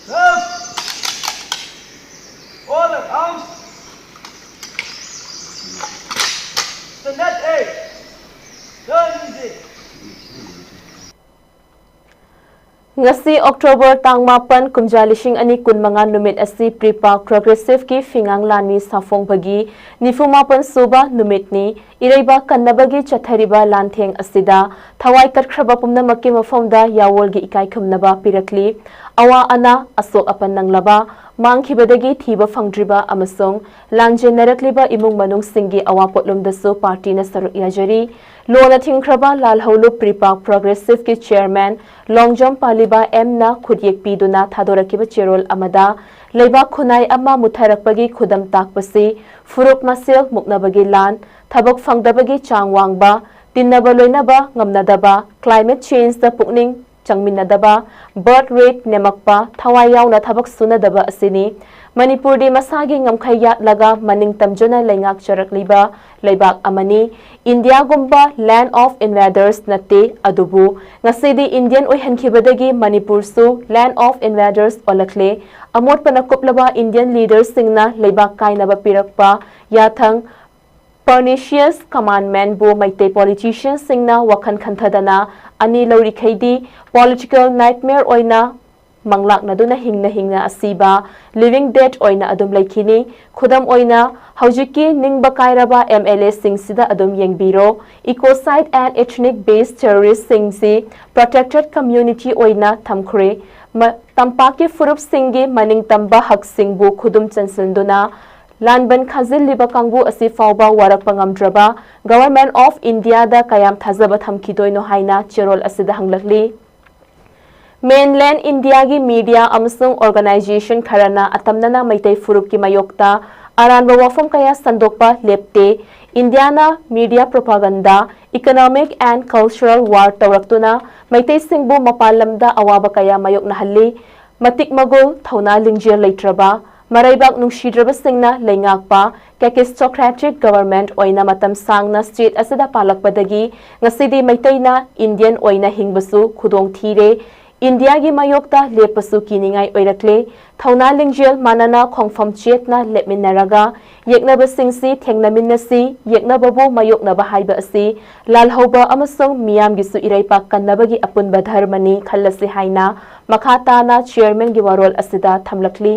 Left! All at arms! Stand at A! Turn easy! ꯉꯁꯤ October ꯇꯥꯡ ꯃꯥꯄꯟ, ꯀꯨꯝꯖꯥ ꯂꯤꯁꯤꯡ ꯑꯅꯤ ꯀꯨꯟꯃꯉꯥ ꯅꯨꯃꯤꯠ ꯑꯁꯤ ꯄ꯭ꯔꯤꯄꯥꯛ ꯄ꯭ꯔꯣꯒ꯭ꯔꯦꯁꯤꯚꯀꯤ ꯐꯤꯉꯥꯡ ꯂꯥꯟꯃꯤ ꯁꯥꯐꯣꯡꯕꯒꯤ ꯅꯤꯐꯨ ꯃꯥꯄꯟ ꯁꯨꯕ ꯅꯨꯃꯤꯠꯅꯤ꯫ ꯏꯔꯩꯕꯥꯛ ꯀꯟꯅꯕꯒꯤ ꯆꯠꯊꯔꯤꯕ ꯂꯥꯟꯊꯦꯡ ꯑꯁꯤꯗ ꯊꯋꯥꯏ ꯇꯠꯈ꯭ꯔꯕ ꯄꯨꯝꯅꯃꯛꯀꯤ ꯃꯐꯝꯗ ꯌꯥꯑꯣꯜꯒꯤ ꯏꯀꯥꯏ ꯈꯨꯝꯅꯕ ꯄꯤꯔꯛꯂꯤ꯫ ꯑꯋꯥ ꯑꯅꯥ, ꯑꯁꯣꯛ ꯑꯄꯟ ꯅꯪꯂꯕ, ꯃꯥꯡꯈꯤꯕꯗꯒꯤ ꯊꯤꯕ ꯐꯪꯗ꯭ꯔꯤꯕ ꯑꯃꯁꯨꯡ ꯂꯥꯟꯖꯦꯟꯅꯔꯛꯂꯤꯕ ꯏꯃꯨꯡ ꯃꯅꯨꯡꯁꯤꯡꯒꯤ ꯑꯋꯥ ꯄꯣꯠꯂꯨꯝꯗꯁꯨ ꯄꯥꯔꯇꯤꯅ ꯁꯔꯨꯛ ꯌꯥꯖꯔꯤ꯫ ꯂꯣꯅ ꯊꯤꯡꯈ꯭ꯔꯕ ꯂꯥꯜꯍꯧꯂꯨꯞ ꯄ꯭ꯔꯤꯄꯥꯛ ꯄ꯭ꯔꯣꯒ꯭ꯔꯦꯁꯤꯚꯀꯤ ꯆꯤꯌꯔꯃꯦꯟ ꯂꯣꯡꯖꯝ ꯄꯥꯂꯤꯕꯥ ꯑꯦꯝꯅ ꯈꯨꯠꯌꯦꯛ ꯄꯤꯗꯨꯅ ꯊꯥꯗꯣꯔꯛꯈꯤꯕ ꯆꯦꯔꯣꯜ ꯑꯃꯗ, ꯂꯩꯕꯥꯛ ꯈꯨꯟꯅꯥꯏ ꯑꯃ ꯃꯨꯠꯊꯔꯛꯄꯒꯤ ꯈꯨꯗꯝ ꯇꯥꯛꯄꯁꯤ ꯐꯨꯔꯨꯞ ꯃꯁꯦꯜ ꯃꯨꯛꯅꯕꯒꯤ ꯂꯥꯟ, ꯊꯕꯛ ꯐꯪꯗꯕꯒꯤ ꯆꯥꯡ ꯋꯥꯡꯕ, ꯇꯤꯟꯅꯕ ꯂꯣꯏꯅꯕ ꯉꯝꯅꯗꯕ, climate changeꯗ ꯄꯨꯛꯅꯤꯡ ꯆꯪꯃꯤꯟꯅꯗꯕ, birth rate ꯅꯦꯝꯃꯛꯄ, ꯊꯋꯥꯏ ꯌꯥꯎꯅ ꯊꯕꯛ ꯁꯨꯅꯗꯕ ꯑꯁꯤꯅꯤ꯫ ꯃꯅꯤꯄꯨꯔꯗꯤ ꯃꯁꯥꯒꯤ ꯉꯝꯈꯩ ꯌꯥꯠꯂꯒ ꯃꯅꯤꯡ ꯇꯝꯖꯅ ꯂꯩꯉꯥꯛꯆꯔꯛꯂꯤꯕ ꯂꯩꯕꯥꯛ ꯑꯃꯅꯤ꯫ ꯏꯟꯗꯤꯌꯥꯒꯨꯝꯕ land of invaders ꯅꯠꯇꯦ, ꯑꯗꯨꯕꯨ ꯉꯁꯤꯗꯤ ꯏꯟꯗꯤꯌꯟ ꯑꯣꯏꯍꯟꯈꯤꯕꯗꯒꯤ ꯃꯅꯤꯄꯨꯔꯁꯨ land of invaders ꯑꯣꯜꯂꯛꯂꯦ꯫ ꯑꯃꯣꯠꯄꯅ ꯀꯨꯞꯂꯕ ꯏꯟꯗꯤꯌꯟ ꯂꯤꯗꯔꯁꯤꯡꯅ ꯂꯩꯕꯥꯛ ꯀꯥꯏꯅꯕ ꯄꯤꯔꯛꯄ ꯌꯥꯊꯪ pernicious commandmentꯕꯨ ꯃꯩꯇꯩ politicianꯁꯤꯡꯅ ꯋꯥꯈꯜ ꯈꯟꯊꯗꯅ ꯑꯅꯤ ꯂꯧꯔꯤꯈꯩꯗꯤ political nightmare ꯑꯣꯏꯅ ꯃꯪꯂꯥꯛꯅꯗꯨꯅ ꯍꯤꯡꯅ ꯍꯤꯡꯅ ꯑꯁꯤꯕ, living dead ꯑꯣꯏꯅ ꯑꯗꯨꯝ ꯂꯩꯈꯤꯅꯤ꯫ ꯈꯨꯗꯝ ꯑꯣꯏꯅ, ꯍꯧꯖꯤꯛꯀꯤ ꯅꯤꯡꯕ ꯀꯥꯏꯔꯕ M L A ꯁꯤꯡꯁꯤꯗ ꯑꯗꯨꯝ ꯌꯦꯡꯕꯤꯔꯣ꯫ Ecocide and ethnic based terrorist ꯁꯤꯡꯁꯤ protected community ꯑꯣꯏꯅ ꯊꯝꯈ꯭ꯔꯦ꯫ ꯃ-, ꯇꯝꯄꯥꯛꯀꯤ ꯐꯨꯔꯨꯞꯁꯤꯡꯒꯤ ꯃꯅꯤꯡ ꯇꯝꯕ ꯍꯛꯁꯤꯡꯕꯨ ꯈꯨꯗꯨꯝ ꯆꯟꯁꯤꯟꯗꯨꯅ ꯂꯥꯟꯕꯟ ꯈꯥꯖꯤꯜꯂꯤꯕ ꯀꯥꯡꯕꯨ ꯑꯁꯤ ꯐꯥꯎꯕ ꯋꯥꯔꯛꯄ ꯉꯝꯗ꯭ꯔꯕ Government of India ꯗ ꯀꯌꯥꯝ ꯊꯥꯖꯕ ꯊꯝꯈꯤꯗꯣꯏꯅꯣ ꯍꯥꯏꯅ ꯆꯦꯔꯣꯜ ꯑꯁꯤꯗ ꯍꯪꯂꯛꯂꯤ꯫ Mainland India ꯒꯤ media ꯑꯃꯁꯨꯡ organization ꯈꯔꯅ ꯑꯇꯝꯅꯅ ꯃꯩꯇꯩ ꯐꯨꯔꯨꯞꯀꯤ ꯃꯥꯌꯣꯛꯇ ꯑꯔꯥꯟꯕ ꯋꯥꯐꯝ ꯀꯌꯥ ꯁꯟꯗꯣꯛꯄ ꯂꯦꯞꯇꯦ꯫ India ꯅ media propaganda, economic and cultural war ꯇꯧꯔꯛꯇꯨꯅ ꯃꯩꯇꯩꯁꯤꯡꯕꯨ ꯃꯄꯥꯟ ꯂꯝꯗ ꯑꯋꯥꯕ ꯀꯌꯥ ꯃꯥꯌꯣꯛꯅꯍꯜꯂꯤ꯫ ꯃꯇꯤꯛ ꯃꯒꯨꯜ, ꯊꯧꯅꯥ ꯂꯤꯡꯖꯦꯜ ꯂꯩꯇ꯭ꯔꯕ, ꯃꯔꯩꯕꯥꯛ ꯅꯨꯡꯁꯤꯗ꯭ꯔꯕꯁꯤꯡꯅ ꯂꯩꯉꯥꯛꯄ catastocratic government ꯑꯣꯏꯅ ꯃꯇꯝ ꯁꯥꯡꯅ state ꯑꯁꯤꯗ ꯄꯥꯜꯂꯛꯄꯗꯒꯤ ꯉꯁꯤꯗꯤ ꯃꯩꯇꯩꯅ Indian ꯑꯣꯏꯅ ꯍꯤꯡꯕꯁꯨ ꯈꯨꯗꯣꯡ ꯊꯤꯔꯦ꯫ India ꯒꯤ ꯃꯥꯌꯣꯛꯇ ꯂꯦꯞꯄꯁꯨ ꯀꯤꯅꯤꯡꯉꯥꯏ ꯑꯣꯏꯔꯛꯂꯦ꯫ ꯊꯧꯅꯥ ꯂꯤꯡꯖꯦꯜ ꯃꯥꯟꯅꯅ ꯈꯣꯡꯐꯝ ꯆꯦꯠꯅ ꯂꯦꯞꯃꯤꯟꯅꯔꯒ ꯌꯦꯛꯅꯕꯁꯤꯡꯁꯤ ꯊꯦꯡꯅꯃꯤꯟꯅꯁꯤ꯫ ꯌꯦꯛꯅꯕꯕꯨ ꯃꯥꯌꯣꯛꯅꯕ ꯍꯥꯏꯕ ꯑꯁꯤ ꯂꯥꯜꯍꯧꯕ ꯑꯃꯁꯨꯡ ꯃꯤꯌꯥꯝꯒꯤꯁꯨ ꯏꯔꯩꯄꯥꯛ ꯀꯟꯅꯕꯒꯤ ꯑꯄꯨꯟꯕ ꯙꯔꯃꯅꯤ ꯈꯜꯂꯁꯤ ꯍꯥꯏꯅ ꯃꯈꯥ ꯇꯥꯅ chairman ꯒꯤ ꯋꯥꯔꯣꯜ ꯑꯁꯤꯗ ꯊꯝꯂꯛꯂꯤ꯫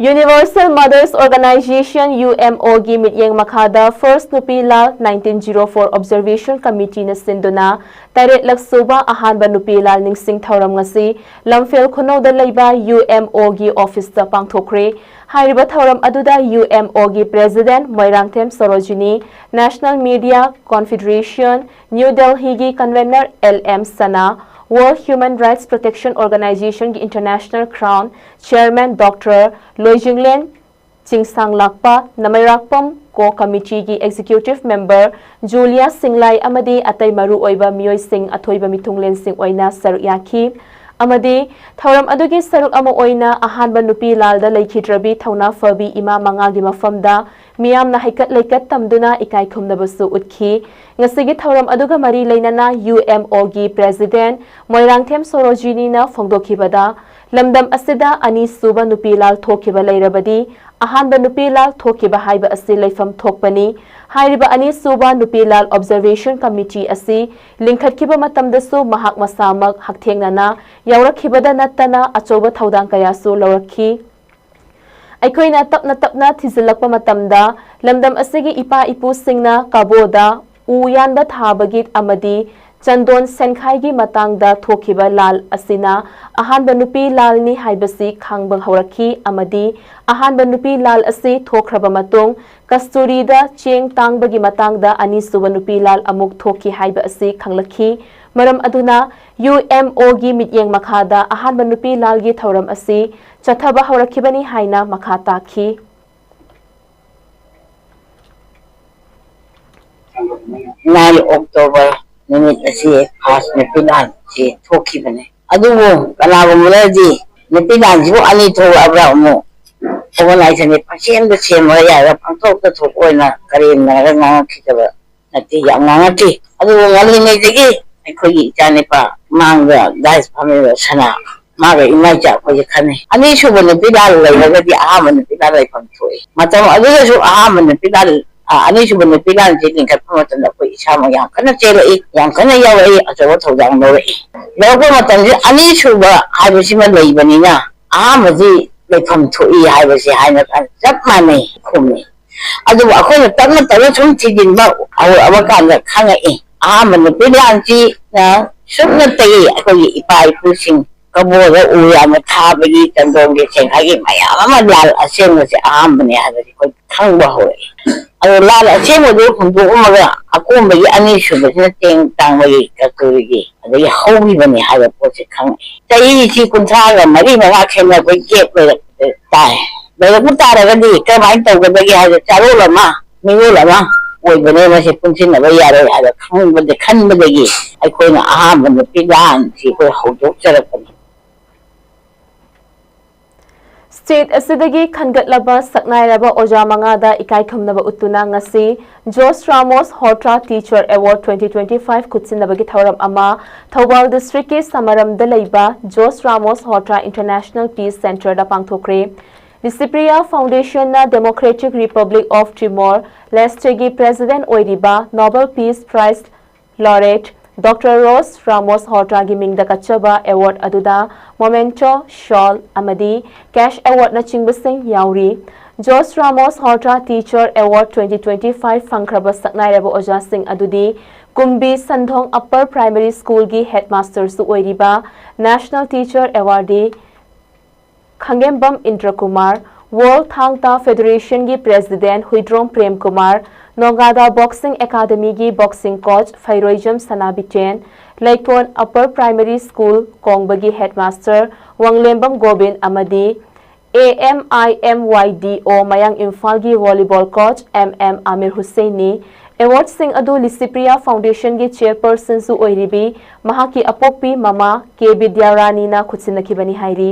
Universal Mothers Organization, U M O ꯒꯤ ꯃꯤꯠꯌꯦꯡ ꯃꯈꯥꯗ First ꯅꯨꯄꯤ ꯂꯥꯜ nineteen zero four Observation Committee ꯅ ꯁꯤꯟꯗꯨꯅ ꯇꯔꯦꯠꯂꯛ ꯁꯨꯕ ꯑꯍꯥꯟꯕ ꯅꯨꯄꯤ ꯂꯥꯜ ꯅꯤꯡꯁꯤꯡ ꯊꯧꯔꯝ ꯉꯁꯤ ꯂꯝꯐꯦꯜ ꯈꯨꯅꯧꯗ ꯂꯩꯕ U M O ꯒꯤ office ꯇ ꯄꯥꯡꯊꯣꯛꯈ꯭ꯔꯦ꯫ ꯍꯥꯏꯔꯤꯕ ꯊꯧꯔꯝ ꯑꯗꯨꯗ U M O ꯒꯤ President Moirangthem Sarojini, National Media Confederation, New Delhi ꯒꯤ convener L M ꯁꯅꯥ, World Human Rights Protection Organization ꯒꯤ International Crown Chairman Doctor ꯂꯣꯏꯖꯤꯡꯂꯦꯟ ꯆꯤꯡꯁꯥꯡꯂꯥꯛꯄ, ꯅꯃꯩꯔꯥꯛꯄꯝ core committee ꯒꯤ executive member ꯖꯨꯂꯤꯌꯥ ꯁꯤꯡꯂꯥꯏ ꯑꯃꯗꯤ ꯑꯇꯩ ꯃꯔꯨ ꯑꯣꯏꯕ ꯃꯤꯑꯣꯏꯁꯤꯡ ꯑꯊꯣꯏꯕ ꯃꯤꯊꯨꯡꯂꯦꯟꯁꯤꯡ ꯑꯣꯏꯅ ꯁꯔꯨꯛ ꯌꯥꯈꯤ꯫ ꯑꯃꯗꯤ ꯊꯧꯔꯝ ꯑꯗꯨꯒꯤ ꯁꯔꯨꯛ ꯑꯃ ꯑꯣꯏꯅ ꯑꯍꯥꯟꯕ ꯅꯨꯄꯤ ꯂꯥꯜꯗ ꯂꯩꯈꯤꯗ꯭ꯔꯕꯤ ꯊꯧꯅꯥ ꯐꯕꯤ ꯏꯃꯥ ꯃꯉꯥꯒꯤ ꯃꯐꯝꯗ ꯃꯤꯌꯥꯝꯅ ꯍꯩꯀꯠ ꯂꯩꯀꯠ ꯇꯝꯗꯨꯅ ꯏꯀꯥꯏ ꯈꯨꯝꯅꯕꯁꯨ ꯎꯠꯈꯤ꯫ ꯉꯁꯤꯒꯤ ꯊꯧꯔꯝ ꯑꯗꯨꯒ ꯃꯔꯤ ꯂꯩꯅꯅ UMOꯒꯤ President ꯃꯣꯏꯔꯥꯡꯊꯦꯝ ꯁꯣꯔꯣꯖꯤꯅꯤꯅ ꯐꯣꯡꯗꯣꯛꯈꯤꯕꯗ, ꯂꯝꯗꯝ ꯑꯁꯤꯗ ꯑꯅꯤꯁꯨꯕ ꯅꯨꯄꯤ ꯂꯥꯜ ꯊꯣꯛꯈꯤꯕ ꯂꯩꯔꯕꯗꯤ ꯑꯍꯥꯟꯕ ꯅꯨꯄꯤ ꯂꯥꯜ ꯊꯣꯛꯈꯤꯕ ꯍꯥꯏꯕ ꯑꯁꯤ ꯂꯩꯐꯝ ꯊꯣꯛꯄꯅꯤ꯫ ꯍꯥꯏꯔꯤꯕ ꯑꯅꯤꯁꯨꯕ ꯅꯨꯄꯤ ꯂꯥꯜ Observation Committee ꯑꯁꯤ ꯂꯤꯡꯈꯠꯈꯤꯕ ꯃꯇꯝꯗꯁꯨ ꯃꯍꯥꯛ ꯃꯁꯥꯃꯛ ꯍꯛꯊꯦꯡꯅꯅ ꯌꯥꯎꯔꯛꯈꯤꯕꯗ ꯅꯠꯇꯅ ꯑꯆꯧꯕ ꯊꯧꯗꯥꯡ ꯀꯌꯥꯁꯨ ꯂꯧꯔꯛꯈꯤ꯫ ꯑꯩꯈꯣꯏꯅ ꯇꯞꯅ ꯇꯞꯅ ꯊꯤꯖꯤꯜꯂꯛꯄ ꯃꯇꯝꯗ, ꯂꯝꯗꯝ ꯑꯁꯤꯒꯤ ꯏꯄꯥ ꯏꯄꯨꯁꯤꯡꯅ ꯀꯕꯣꯗ ꯎ ꯌꯥꯟꯕ ꯊꯥꯕꯒꯤ ꯑꯃꯗꯤ ꯆꯟꯗꯣꯟ ꯁꯦꯟꯈꯥꯏꯒꯤ ꯃꯇꯥꯡꯗ ꯊꯣꯛꯈꯤꯕ ꯂꯥꯜ ꯑꯁꯤꯅ ꯑꯍꯥꯟꯕ ꯅꯨꯄꯤ ꯂꯥꯜꯅꯤ ꯍꯥꯏꯕꯁꯤ ꯈꯪꯕ ꯍꯧꯔꯛꯈꯤ ꯑꯃꯗꯤ ꯑꯍꯥꯟꯕ ꯅꯨꯄꯤ ꯂꯥꯜ ꯑꯁꯤ ꯊꯣꯛꯈ꯭ꯔꯕ ꯃꯇꯨꯡ ꯀꯁꯇꯨꯔꯤꯗ ꯆꯦꯡ ꯇꯥꯡꯕꯒꯤ ꯃꯇꯥꯡꯗ ꯑꯅꯤꯁꯨꯕ ꯅꯨꯄꯤ ꯂꯥꯜ ꯑꯃꯨꯛ ꯊꯣꯛꯈꯤ ꯍꯥꯏꯕ ꯑꯁꯤ ꯈꯪꯂꯛꯈꯤ꯫ ꯃꯔꯝ ꯑꯗꯨꯅ UMOꯒꯤ ꯃꯤꯠꯌꯦꯡ ꯃꯈꯥꯗ ꯑꯍꯥꯟꯕ ꯅꯨꯄꯤ ꯂꯥꯜꯒꯤ ꯊꯧꯔꯝ ꯑꯁꯤ ꯆꯠꯊꯕ ꯍꯧꯔꯛꯈꯤꯕꯅꯤ ꯍꯥꯏꯅ ꯃꯈꯥ ꯇꯥꯈꯤ꯫ Nine October ꯅꯨꯃꯤꯠ ꯑꯁꯤ ꯐꯥꯔꯁ ꯅꯨꯄꯤ ꯂꯥꯟꯁꯤ ꯊꯣꯛꯈꯤꯕꯅꯤ꯫ ꯑꯗꯨꯕꯨ ꯀꯅꯥꯒꯨꯝꯕꯅꯗꯤ ꯅꯨꯄꯤ ꯂꯥꯟꯁꯤꯕꯨ ꯑꯅꯤ ꯊꯣꯛꯂꯛꯑꯕ꯭ꯔꯥ ꯑꯃꯨꯛ organization ꯁꯤ ꯄꯪꯁꯦꯝꯗ ꯁꯦꯝꯃꯒ ꯌꯥꯏꯔꯒ ꯄꯪꯊꯣꯛꯇ ꯊꯣꯛꯄ ꯑꯣꯏꯅ ꯀꯔꯦꯝꯅꯔꯒ ꯉꯥꯡꯉꯛꯈꯤꯗꯕ ꯅꯠꯇꯦ, ꯌꯥꯝ ꯉꯥꯡꯉꯛꯈꯤ꯫ ꯑꯗꯨꯕꯨ ꯉꯜꯂꯤꯉꯩꯗꯒꯤ ꯑꯩꯈꯣꯏꯒꯤ ꯏꯆꯥꯅꯤꯄꯥ ꯃꯥꯡꯗ ꯗꯥꯏꯁ ꯐꯝꯃꯤꯕ ꯁꯅꯥ ꯃꯥꯒ ꯏꯃꯥ ꯏꯆꯥ ꯑꯩꯈꯣꯏꯁꯦ ꯈꯟꯅꯩ꯫ ꯑꯅꯤꯁꯨꯕ ꯅꯨꯄꯤ ꯂꯥꯜ ꯂꯩꯔꯒꯗꯤ ꯑꯍꯥꯟꯕ ꯅꯨꯄꯤ ꯂꯥꯜ ꯂꯩꯐꯝ ꯊꯣꯛꯏ꯫ ꯃꯇꯝ ꯑꯗꯨꯗꯁꯨ ꯑꯍꯥꯟꯕ ꯅꯨꯄꯤ ꯂꯥꯜ ꯑ, ꯑꯅꯤꯁꯨꯕ ꯅꯨꯄꯤ ꯂꯥꯟꯁꯦ ꯂꯤꯡꯈꯠꯄ ꯃꯇꯝꯗ ꯑꯩꯈꯣꯏ ꯏꯁꯥꯃꯛ ꯌꯥꯝ ꯀꯟꯅ ꯆꯦꯜꯂꯛꯏ, ꯌꯥꯝ ꯀꯟꯅ ꯌꯥꯎꯔꯛꯏ, ꯑꯆꯧꯕ ꯊꯧꯗꯥꯡ ꯂꯧꯔꯛꯏ꯫ ꯂꯧꯔꯛꯄ ꯃꯇꯝꯁꯤ ꯑꯅꯤꯁꯨꯕ ꯍꯥꯏꯕꯁꯤꯃ ꯂꯩꯕꯅꯤꯅ ꯑꯍꯥꯟꯕꯗꯤ ꯂꯩꯐꯝ ꯊꯣꯛꯏ ꯍꯥꯏꯕꯁꯤ ꯍꯥꯏꯅ ꯆꯞ ꯃꯥꯟꯅꯩ ꯈꯨꯝꯃꯤ꯫ ꯑꯗꯨꯕꯨ ꯑꯩꯈꯣꯏꯅ ꯇꯞꯅ ꯇꯞꯅ ꯁꯨꯝ ꯊꯤꯖꯤꯟꯕ ꯍꯧꯔꯛꯑꯕ ꯀꯥꯟꯗ ꯈꯪꯉꯛꯏ, ꯑꯍꯥꯟꯕ ꯅꯨꯄꯤ ꯂꯥꯟꯁꯤꯅ ꯁꯨꯞꯅꯇꯒꯤ ꯑꯩꯈꯣꯏꯒꯤ ꯏꯄꯥ ꯏꯄꯨꯁꯤꯡ ꯀꯕꯣꯗ ꯎ ꯌꯥꯝꯅ ꯊꯥꯕꯒꯤ ꯆꯟꯗꯣꯟꯒꯤ ꯁꯦꯟꯈꯥꯏꯒꯤ ꯃꯌꯥꯝ ꯑꯃ ꯂꯥꯜ ꯑꯁꯦꯡꯕꯁꯦ ꯑꯍꯥꯟꯕꯅꯦ ꯍꯥꯏꯕꯁꯦ ꯑꯩꯈꯣꯏ ꯈꯪꯕ ꯍꯧꯔꯛꯏ꯫ ꯑꯗꯣ ꯂꯥꯜ ꯑꯁꯦꯡꯕꯗꯨ ꯍꯨꯟꯗꯣꯛꯑꯝꯃꯒ ꯑꯀꯣꯟꯕꯒꯤ ꯑꯅꯤꯁꯨꯕꯁꯤꯅ ꯆꯦꯡ ꯇꯥꯡꯕꯒꯤ ꯀꯛꯇꯨꯔꯤꯒꯤ ꯑꯗꯒꯤ ꯍꯧꯈꯤꯕꯅꯤ ꯍꯥꯏꯕ ꯄꯣꯠꯁꯦ ꯈꯪꯉꯛꯏ꯫ ꯆꯍꯤꯁꯤ ꯀꯨꯟꯊ꯭ꯔꯥꯒ ꯃꯔꯤ ꯃꯉꯥ ꯈꯦꯠꯅꯕ ꯒꯦꯞ ꯂꯩꯔꯛꯄꯗ ꯇꯥꯏ꯫ ꯂꯩꯔꯛꯄ ꯇꯥꯔꯒꯗꯤ ꯀꯔꯝꯍꯥꯏꯅ ꯇꯧꯒꯗꯒꯦ ꯍꯥꯏꯕ ꯆꯥꯔꯣꯜ ꯑꯃ ꯃꯤꯔꯣꯜ ꯑꯃ ꯑꯣꯏꯕꯅꯦ, ꯃꯁꯤ ꯄꯨꯟꯁꯤꯟꯅꯕ ꯌꯥꯔꯣꯏ ꯍꯥꯏꯕ ꯈꯪꯕꯗ ꯈꯟꯕꯗꯒꯤ ꯑꯩꯈꯣꯏꯅ ꯑꯍꯥꯟꯕ ꯅꯨꯄꯤ ꯂꯥꯟꯁꯤ ꯑꯩꯈꯣꯏ ꯍꯧꯗꯣꯛꯆꯔꯛꯄꯅꯤ꯫ State ꯑꯁꯤꯗꯒꯤ ꯈꯟꯒꯠꯂꯕ ꯁꯛꯅꯥꯏꯔꯕ ꯑꯣꯖꯥ ꯃꯉꯥꯗ ꯏꯀꯥꯏꯈꯨꯝꯅꯕ ꯎꯠꯇꯨꯅ ꯉꯁꯤ Jose Ramos Horta Teacher Award twenty twenty-five ꯈꯨꯠꯁꯤꯟꯅꯕꯒꯤ ꯊꯧꯔꯝ ꯑꯃ ꯊꯧꯕꯥꯜ district ꯀꯤ ꯁꯃꯔꯝꯗ ꯂꯩꯕ Jose Ramos Horta International Peace Center ꯗ ꯄꯥꯡꯊꯣꯛꯈ꯭ꯔꯦ꯫ Lisipriya Foundation ꯅ Democratic Republic of Timor Leste ꯒꯤ President ꯑꯣꯏꯔꯤꯕ Nobel Peace Prize Laureate Doctor Jose Ramos Horta ꯒꯤ ꯃꯤꯡꯗ ꯀꯠꯆꯕ award ꯑꯗꯨꯗ memento, shawl ꯑꯃꯗꯤ cash award ꯅꯆꯤꯡꯕꯁꯤꯡ ꯌꯥꯎꯔꯤ꯫ Jose Ramos Horta Teacher Award twenty twenty-five ꯐꯪꯈ꯭ꯔꯕ ꯁꯛꯅꯥꯏꯔꯕ ꯑꯣꯖꯥꯁꯤꯡ ꯑꯗꯨꯗꯤ ꯀꯨꯝꯕꯤ ꯁꯟꯙꯣꯡ Upper Primary School ꯒꯤ headmaster ꯁꯨ ꯑꯣꯏꯔꯤꯕ National Teacher Awardee ꯈꯪꯉꯦꯝꯕꯝ ꯏꯟꯗ꯭ꯔꯀꯨꯃꯥꯔ, World ꯊꯥꯡ ꯇꯥ Federation ꯒꯤ President Huidrom Premkumar, ꯅꯣꯒꯥꯗꯥ Boxing Academy ꯒꯤ boxing coach ꯐꯩꯔꯣꯏꯖꯝ ꯁꯅꯥꯕꯤꯆꯦꯟ, ꯂꯩꯀꯣꯟ Upper Primary School ꯀꯣꯡꯕꯒꯤ headmaster ꯋꯥꯡꯂꯦꯝꯕꯝ Gobin ꯑꯃꯗꯤ A M I M Y D O ꯃꯌꯥꯡ ꯏꯝꯐꯥꯜꯒꯤ volleyball coach M M Amir ꯍꯨꯁꯦꯟꯅꯤ꯫ Award ꯁꯤꯡ ꯑꯗꯨ ꯂꯤꯁꯤꯄ꯭ꯔꯤꯌꯥ Foundation ꯒꯤ chairperson ꯁꯨ ꯑꯣꯏꯔꯤꯕꯤ ꯃꯍꯥꯛꯀꯤ ꯑꯄꯣꯛꯄꯤ ꯃꯃꯥ ꯀꯦ ꯕꯤꯗ꯭ꯌꯥꯔꯥꯅꯤꯅ ꯈꯨꯠꯁꯤꯟꯅꯈꯤꯕꯅꯤ ꯍꯥꯏꯔꯤ꯫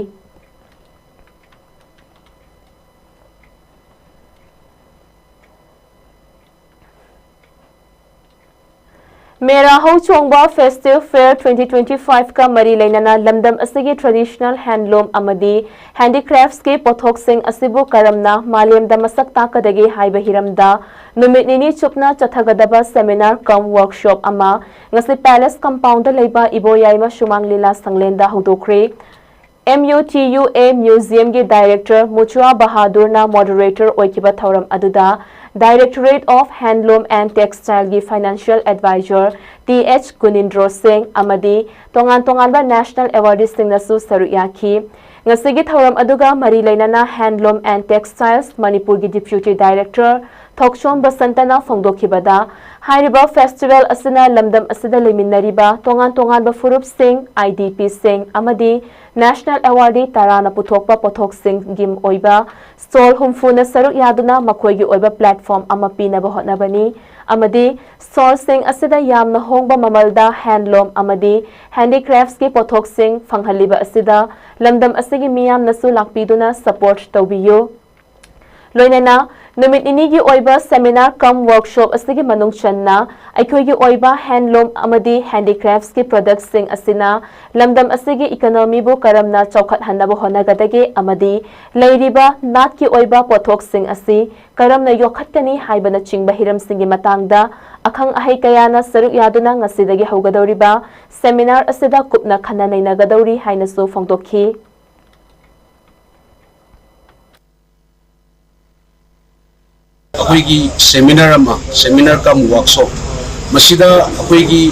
ꯃꯦꯔꯥ ꯍꯧ ꯆꯣꯡꯕ Festive Fair twenty twenty-five ꯀ ꯃꯔꯤ ꯂꯩꯅꯅ ꯂꯝꯗꯝ ꯑꯁꯤꯒꯤ traditional handloom ꯑꯃꯗꯤ handicrafts ꯀꯤ ꯄꯣꯠꯊꯣꯛꯁꯤꯡ ꯑꯁꯤꯕꯨ ꯀꯔꯝꯅ ꯃꯥꯂꯦꯝꯗ ꯃꯁꯛ ꯇꯥꯛꯀꯗꯒꯦ ꯍꯥꯏꯕ ꯍꯤꯔꯝꯗ ꯅꯨꯃꯤꯠ ꯅꯤꯅꯤ ꯆꯨꯞꯅ ꯆꯠꯊꯒꯗꯕ seminar cum workshop ꯑꯃ ꯉꯁꯤ Palace Compound ꯗ ꯂꯩꯕ ꯏꯕꯣꯌꯥꯏꯃ ꯁꯨꯃꯥꯡ ꯂꯤꯂꯥ ꯁꯪꯂꯦꯟꯗ ꯍꯧꯗꯣꯛꯈ꯭ꯔꯦ꯫ M U T U A Museum ꯒꯤ Director ꯃꯨꯆꯨꯋꯥ ꯕꯍꯥꯗꯨꯔꯅ moderator ꯑꯣꯏꯈꯤꯕ ꯊꯧꯔꯝ ꯑꯗꯨꯗ Directorate of Handloom and Textile ꯒꯤ Financial Advisor T H ꯒꯨꯅꯤꯟꯗ꯭ꯔꯣ ꯁꯤꯡ ꯑꯃꯗꯤ ꯇꯣꯉꯥꯟ ꯇꯣꯉꯥꯟꯕ National Awardee ꯁꯤꯡꯅꯁꯨ ꯁꯔꯨꯛ ꯌꯥꯈꯤ꯫ ꯉꯁꯤꯒꯤ ꯊꯧꯔꯝ ꯑꯗꯨꯒ ꯃꯔꯤ ꯂꯩꯅꯅ Handloom and Textiles ꯃꯅꯤꯄꯨꯔꯒꯤ Deputy Director ꯊꯣꯛꯆꯣꯝ ꯕꯁꯟꯇꯅ ꯐꯣꯡꯗꯣꯛꯈꯤꯕꯗ, ꯍꯥꯏꯔꯤꯕ festival ꯑꯁꯤꯅ ꯂꯝꯗꯝ ꯑꯁꯤꯗ ꯂꯩꯃꯤꯟꯅꯔꯤꯕ ꯇꯣꯉꯥꯟ ꯇꯣꯉꯥꯟꯕ ꯐꯨꯔꯨꯞꯁꯤꯡ, I D P ꯁꯤꯡ ꯑꯃꯗꯤ National Awardee ꯇꯔꯥꯅ ꯄꯨꯊꯣꯛꯄ ꯄꯣꯠꯊꯣꯛꯁꯤꯡꯒꯤ ꯑꯣꯏꯕ stall ꯍꯨꯝꯐꯨꯅ ꯁꯔꯨꯛ ꯌꯥꯗꯨꯅ ꯃꯈꯣꯏꯒꯤ ꯑꯣꯏꯕ platform ꯑꯃ ꯄꯤꯅꯕ ꯍꯣꯠꯅꯕꯅꯤ꯫ ꯑꯃꯗꯤ ꯁ꯭ꯇꯣꯜꯁꯤꯡ ꯑꯁꯤꯗ ꯌꯥꯝꯅ ꯍꯣꯡꯕ ꯃꯃꯜꯗ ꯍꯦꯟꯗꯂꯨꯝ ꯑꯃꯗꯤ ꯍꯦꯟꯗꯤꯀ꯭ꯔꯦꯐꯠꯁꯀꯤ ꯄꯣꯠꯊꯣꯛꯁꯤꯡ ꯐꯪꯍꯜꯂꯤꯕ ꯑꯁꯤꯗ ꯂꯝꯗꯝ ꯑꯁꯤꯒꯤ ꯃꯤꯌꯥꯝꯅꯁꯨ ꯂꯥꯛꯄꯤꯗꯨꯅ ꯁꯄꯣꯔꯠ ꯇꯧꯕꯤꯌꯨ꯫ ꯂꯣꯏꯅꯅ ꯅꯨꯃꯤꯠ ꯅꯤꯅꯤꯒꯤ ꯑꯣꯏꯕ ꯁꯦꯃꯤꯅꯥꯔ ꯀꯝ ꯋꯔꯛꯁꯣꯞ ꯑꯁꯤꯒꯤ ꯃꯅꯨꯡ ꯆꯟꯅ ꯑꯩꯈꯣꯏꯒꯤ ꯑꯣꯏꯕ ꯍꯦꯟꯗꯂꯨꯝ ꯑꯃꯗꯤ ꯍꯦꯟꯗꯤꯀ꯭ꯔꯦꯐꯠꯁꯀꯤ ꯄ꯭ꯔꯗꯛꯁꯤꯡ ꯑꯁꯤꯅ ꯂꯝꯗꯝ ꯑꯁꯤꯒꯤ ꯏꯀꯣꯅꯣꯃꯤꯕꯨ ꯀꯔꯝꯅ ꯆꯥꯎꯈꯠꯍꯟꯅꯕ ꯍꯣꯠꯅꯒꯗꯒꯦ ꯑꯃꯗꯤ ꯂꯩꯔꯤꯕ ꯅꯥꯠꯀꯤ ꯑꯣꯏꯕ ꯄꯣꯠꯊꯣꯛꯁꯤꯡ ꯑꯁꯤ ꯀꯔꯝꯅ ꯌꯣꯛꯈꯠꯀꯅꯤ ꯍꯥꯏꯕꯅꯆꯤꯡꯕ ꯍꯤꯔꯝꯁꯤꯡꯒꯤ ꯃꯇꯥꯡꯗ ꯑꯈꯪ ꯑꯍꯩ ꯀꯌꯥꯅ ꯁꯔꯨꯛ ꯌꯥꯗꯨꯅ ꯉꯁꯤꯗꯒꯤ ꯍꯧꯒꯗꯧꯔꯤꯕ ꯁꯦꯃꯤꯅꯥꯔ ꯑꯁꯤꯗ ꯀꯨꯞꯅ ꯈꯟꯅ ꯅꯩꯅꯒꯗꯧꯔꯤ ꯍꯥꯏꯅꯁꯨ ꯐꯣꯡꯗꯣꯛꯈꯤ꯫ ꯑꯩꯈꯣꯏꯒꯤ ꯁꯦꯃꯤꯅꯥꯔ ꯑꯃ, ꯁꯦꯃꯤꯅꯥꯔ ꯀꯝ ꯋꯔꯛꯁꯣꯞ, ꯃꯁꯤꯗ ꯑꯩꯈꯣꯏꯒꯤ,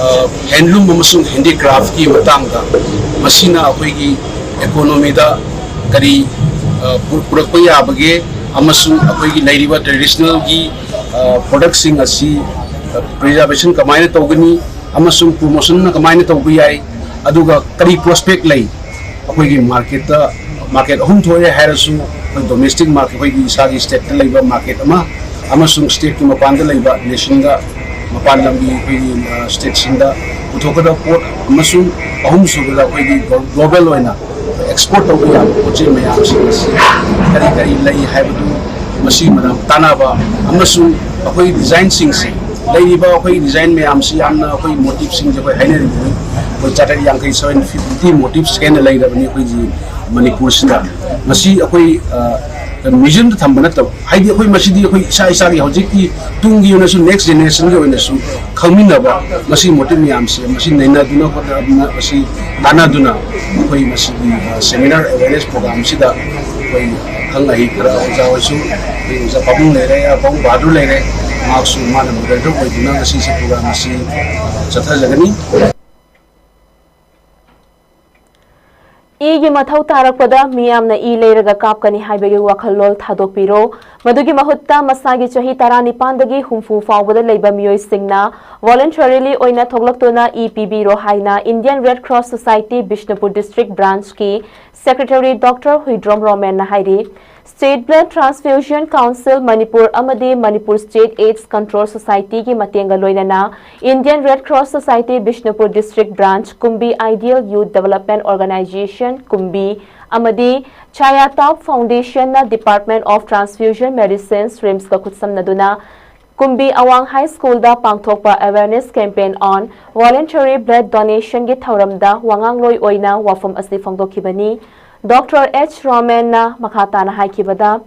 ꯑ, ꯍꯦꯟꯗꯂꯨꯝ ꯑꯃꯁꯨꯡ ꯍꯦꯟꯗꯤꯀ꯭ꯔꯥꯐꯀꯤ ꯃꯇꯥꯡꯗ, ꯃꯁꯤꯅ ꯑꯩꯈꯣꯏꯒꯤ ꯏꯀꯣꯅꯣꯃꯤꯗ ꯀꯔꯤ, ꯑ, ꯄꯨ-, ꯄꯨꯔꯛꯄ ꯌꯥꯕꯒꯦ ꯑꯃꯁꯨꯡ ꯑꯩꯈꯣꯏꯒꯤ ꯂꯩꯔꯤꯕ ꯇ꯭ꯔꯦꯗꯤꯁꯅꯦꯜꯒꯤ, ꯑ, ꯄ꯭ꯔꯗꯛꯁꯤꯡ ꯑꯁꯤ, ꯑ, ꯄ꯭ꯔꯤꯖꯥꯔꯕꯦꯁꯟ ꯀꯃꯥꯏꯅ ꯇꯧꯒꯅꯤ ꯑꯃꯁꯨꯡ ꯄ꯭ꯔꯣꯃꯣꯁꯟꯅ ꯀꯃꯥꯏꯅ ꯇꯧꯕ ꯌꯥꯏ, ꯑꯗꯨꯒ ꯀꯔꯤ ꯄ꯭ꯔꯣꯁꯄꯦꯛ ꯂꯩ꯫ ꯑꯩꯈꯣꯏꯒꯤ ꯃꯥꯔꯀꯦꯠꯇ, ꯃꯥꯔꯀꯦꯠ ꯑꯍꯨꯝ ꯊꯣꯛꯑꯦ ꯍꯥꯏꯔꯁꯨ, ꯑꯩꯈꯣꯏ ꯗꯣꯃꯦꯁꯇꯤꯛ ꯃꯥꯔꯀꯦꯠ, ꯑꯩꯈꯣꯏꯒꯤ ꯏꯁꯥꯒꯤ ꯁ꯭ꯇꯦꯠꯇ ꯂꯩꯕ ꯃꯥꯔꯀꯦꯠ ꯑꯃ, ꯑꯃꯁꯨꯡ ꯁ꯭ꯇꯦꯠꯀꯤ ꯃꯄꯥꯟꯗ ꯂꯩꯕ, ꯅꯦꯁꯟꯗ, ꯃꯄꯥꯟ ꯂꯝꯒꯤ ꯑꯩꯈꯣꯏꯒꯤ, ꯑ, ꯁ꯭ꯇꯦꯠꯁꯤꯡꯗ ꯄꯨꯊꯣꯛꯀꯗꯕ ꯄꯣꯠ, ꯑꯃꯁꯨꯡ ꯑꯍꯨꯝꯁꯨꯕꯗ ꯑꯩꯈꯣꯏꯒꯤ ꯒ꯭ꯂꯣ-, ꯒ꯭ꯂꯣꯕꯦꯜ ꯑꯣꯏꯅ ꯑꯦꯛꯁꯄꯣꯔꯠ ꯇꯧꯕ ꯌꯥꯕ ꯄꯣꯠ ꯆꯩ ꯃꯌꯥꯝꯁꯤꯡ ꯑꯁꯤ ꯀꯔꯤ ꯀꯔꯤ ꯂꯩ ꯍꯥꯏꯕꯗꯨ, ꯃꯁꯤꯒꯤ ꯃꯔꯝ ꯇꯥꯟꯅꯕ, ꯑꯃꯁꯨꯡ ꯑꯩꯈꯣꯏ ꯗꯤꯖꯥꯏꯟꯁꯤꯡꯁꯤ, ꯂꯩꯔꯤꯕ ꯑꯩꯈꯣꯏ ꯗꯤꯖꯥꯏꯟ ꯃꯌꯥꯝꯁꯤ, ꯌꯥꯝꯅ ꯑꯩꯈꯣꯏ ꯃꯣꯇꯤꯞꯁꯤꯡꯁꯦ ꯑꯩꯈꯣꯏ ꯍꯥꯏꯅꯔꯤꯕꯅꯤ꯫ ꯑꯩꯈꯣꯏ ꯆꯥꯇ꯭ꯔꯦꯠ ꯌꯥꯡꯈꯩ, seven fifty motifs ꯍꯦꯟꯅ ꯂꯩꯔꯕꯅꯤ ꯑꯩꯈꯣꯏꯒꯤ ꯃꯅꯤꯄꯨꯔꯁꯤꯗ꯫ ꯃꯁꯤ ꯑꯩꯈꯣꯏ, ꯑ, ꯃ꯭ꯌꯨꯖꯤꯌꯝꯗ ꯊꯝꯕ ꯅꯠꯇꯕ, ꯍꯥꯏꯗꯤ ꯑꯩꯈꯣꯏ ꯃꯁꯤꯗꯤ ꯑꯩꯈꯣꯏ ꯏꯁꯥ ꯏꯁꯥꯒꯤ ꯍꯧꯖꯤꯛꯀꯤ ꯇꯨꯡꯒꯤ ꯑꯣꯏꯅꯁꯨ, ꯅꯦꯛꯁ ꯖꯦꯅꯦꯔꯦꯁꯟꯒꯤ ꯑꯣꯏꯅꯁꯨ ꯈꯪꯃꯤꯟꯅꯕ, ꯃꯁꯤ ꯃꯣꯇꯤꯞ ꯃꯌꯥꯝꯁꯦ ꯃꯁꯤ ꯅꯩꯅꯗꯨꯅ ꯈꯣꯠꯇꯅ ꯃꯁꯤ ꯇꯥꯟꯅꯗꯨꯅ ꯑꯩꯈꯣꯏ ꯃꯁꯤꯒꯤ, ꯑ, ꯁꯦꯃꯤꯅꯥꯔ ꯑꯦꯋꯦꯔꯅꯦꯁ ꯄ꯭ꯔꯣꯒ꯭ꯔꯥꯝꯁꯤꯗ ꯑꯩꯈꯣꯏ ꯑꯈꯪ ꯑꯍꯩ ꯈꯔ ꯑꯣꯖꯥ ꯑꯣꯏꯁꯨ, ꯑꯩꯈꯣꯏ ꯑꯣꯖꯥ ꯄꯥꯕꯨꯡ ꯂꯩꯔꯦ, ꯄꯥꯕꯨꯡ ꯕꯍꯥꯗꯨꯔ ꯂꯩꯔꯦ, ꯃꯍꯥꯛꯁꯨ ꯃꯥꯅ ꯃꯣꯗꯦꯔꯦꯇꯔ ꯑꯣꯏꯗꯨꯅ ꯉꯁꯤꯁꯦ ꯄ꯭ꯔꯣꯒ꯭ꯔꯥꯝ ꯑꯁꯤ ꯆꯠꯊꯖꯒꯅꯤ꯫ ꯏꯒꯤ ꯃꯊꯧ ꯇꯥꯔꯛꯄꯗ ꯃꯤꯌꯥꯝꯅ ꯏ ꯂꯩꯔꯒ ꯀꯥꯞꯀꯅꯤ ꯍꯥꯏꯕꯒꯤ ꯋꯥꯈꯜꯂꯣꯟ ꯊꯥꯗꯣꯛꯄꯤꯔꯣ꯫ ꯃꯗꯨꯒꯤ ꯃꯍꯨꯠꯇ ꯃꯁꯥꯒꯤ ꯆꯍꯤ ꯇꯔꯥꯅꯤꯄꯥꯟꯗꯒꯤ ꯍꯨꯝꯐꯨ ꯐꯥꯎꯕꯗ ꯂꯩꯕ ꯃꯤꯑꯣꯏꯁꯤꯡꯅ voluntarily ꯑꯣꯏꯅ ꯊꯣꯛꯂꯛꯇꯨꯅ ꯏ ꯄꯤꯕꯤꯔꯣ ꯍꯥꯏꯅ Indian Red Cross Society Bishnupur district ꯕ꯭ꯔꯥꯟꯆꯀꯤ ꯁꯦꯀ꯭ꯔꯦꯇꯔꯤ ꯗꯣꯛꯇꯔ ꯍꯨꯏꯗ꯭ꯔꯣꯝ ꯔꯣꯃꯦꯟꯅ ꯍꯥꯏꯔꯤ꯫ State Blood Transfusion Council Manipur ꯑꯃꯗꯤ Manipur State AIDS Control Society ꯒꯤ ꯃꯇꯦꯡꯒ ꯂꯣꯏꯅꯅ Indian Red Cross Society Bishnupur District Branch, ꯀꯨꯝꯕꯤ Ideal Youth Development Organization, ꯀꯨꯝꯕꯤ, ꯑꯃꯗꯤ Chaya Top Foundation ꯅ Department of Transfusion Medicine, RIMS ꯀ ꯈꯨꯠꯁꯝꯅꯗꯨꯅ ꯀꯨꯝꯕꯤ ꯑꯋꯥꯡ High School ꯗ ꯄꯥꯡꯊꯣꯛꯄ Awareness Campaign on Voluntary Blood Donation ꯒꯤ ꯊꯧꯔꯝꯗ ꯋꯥꯉꯥꯡꯂꯣꯏ ꯑꯣꯏꯅ ꯋꯥꯐꯝ ꯑꯁꯤ ꯐꯣꯡꯗꯣꯛꯈꯤꯕꯅꯤ꯫ Doctor H Roman ꯅ ꯃꯈꯥ ꯇꯥꯅ ꯍꯥꯏꯈꯤꯕꯗ,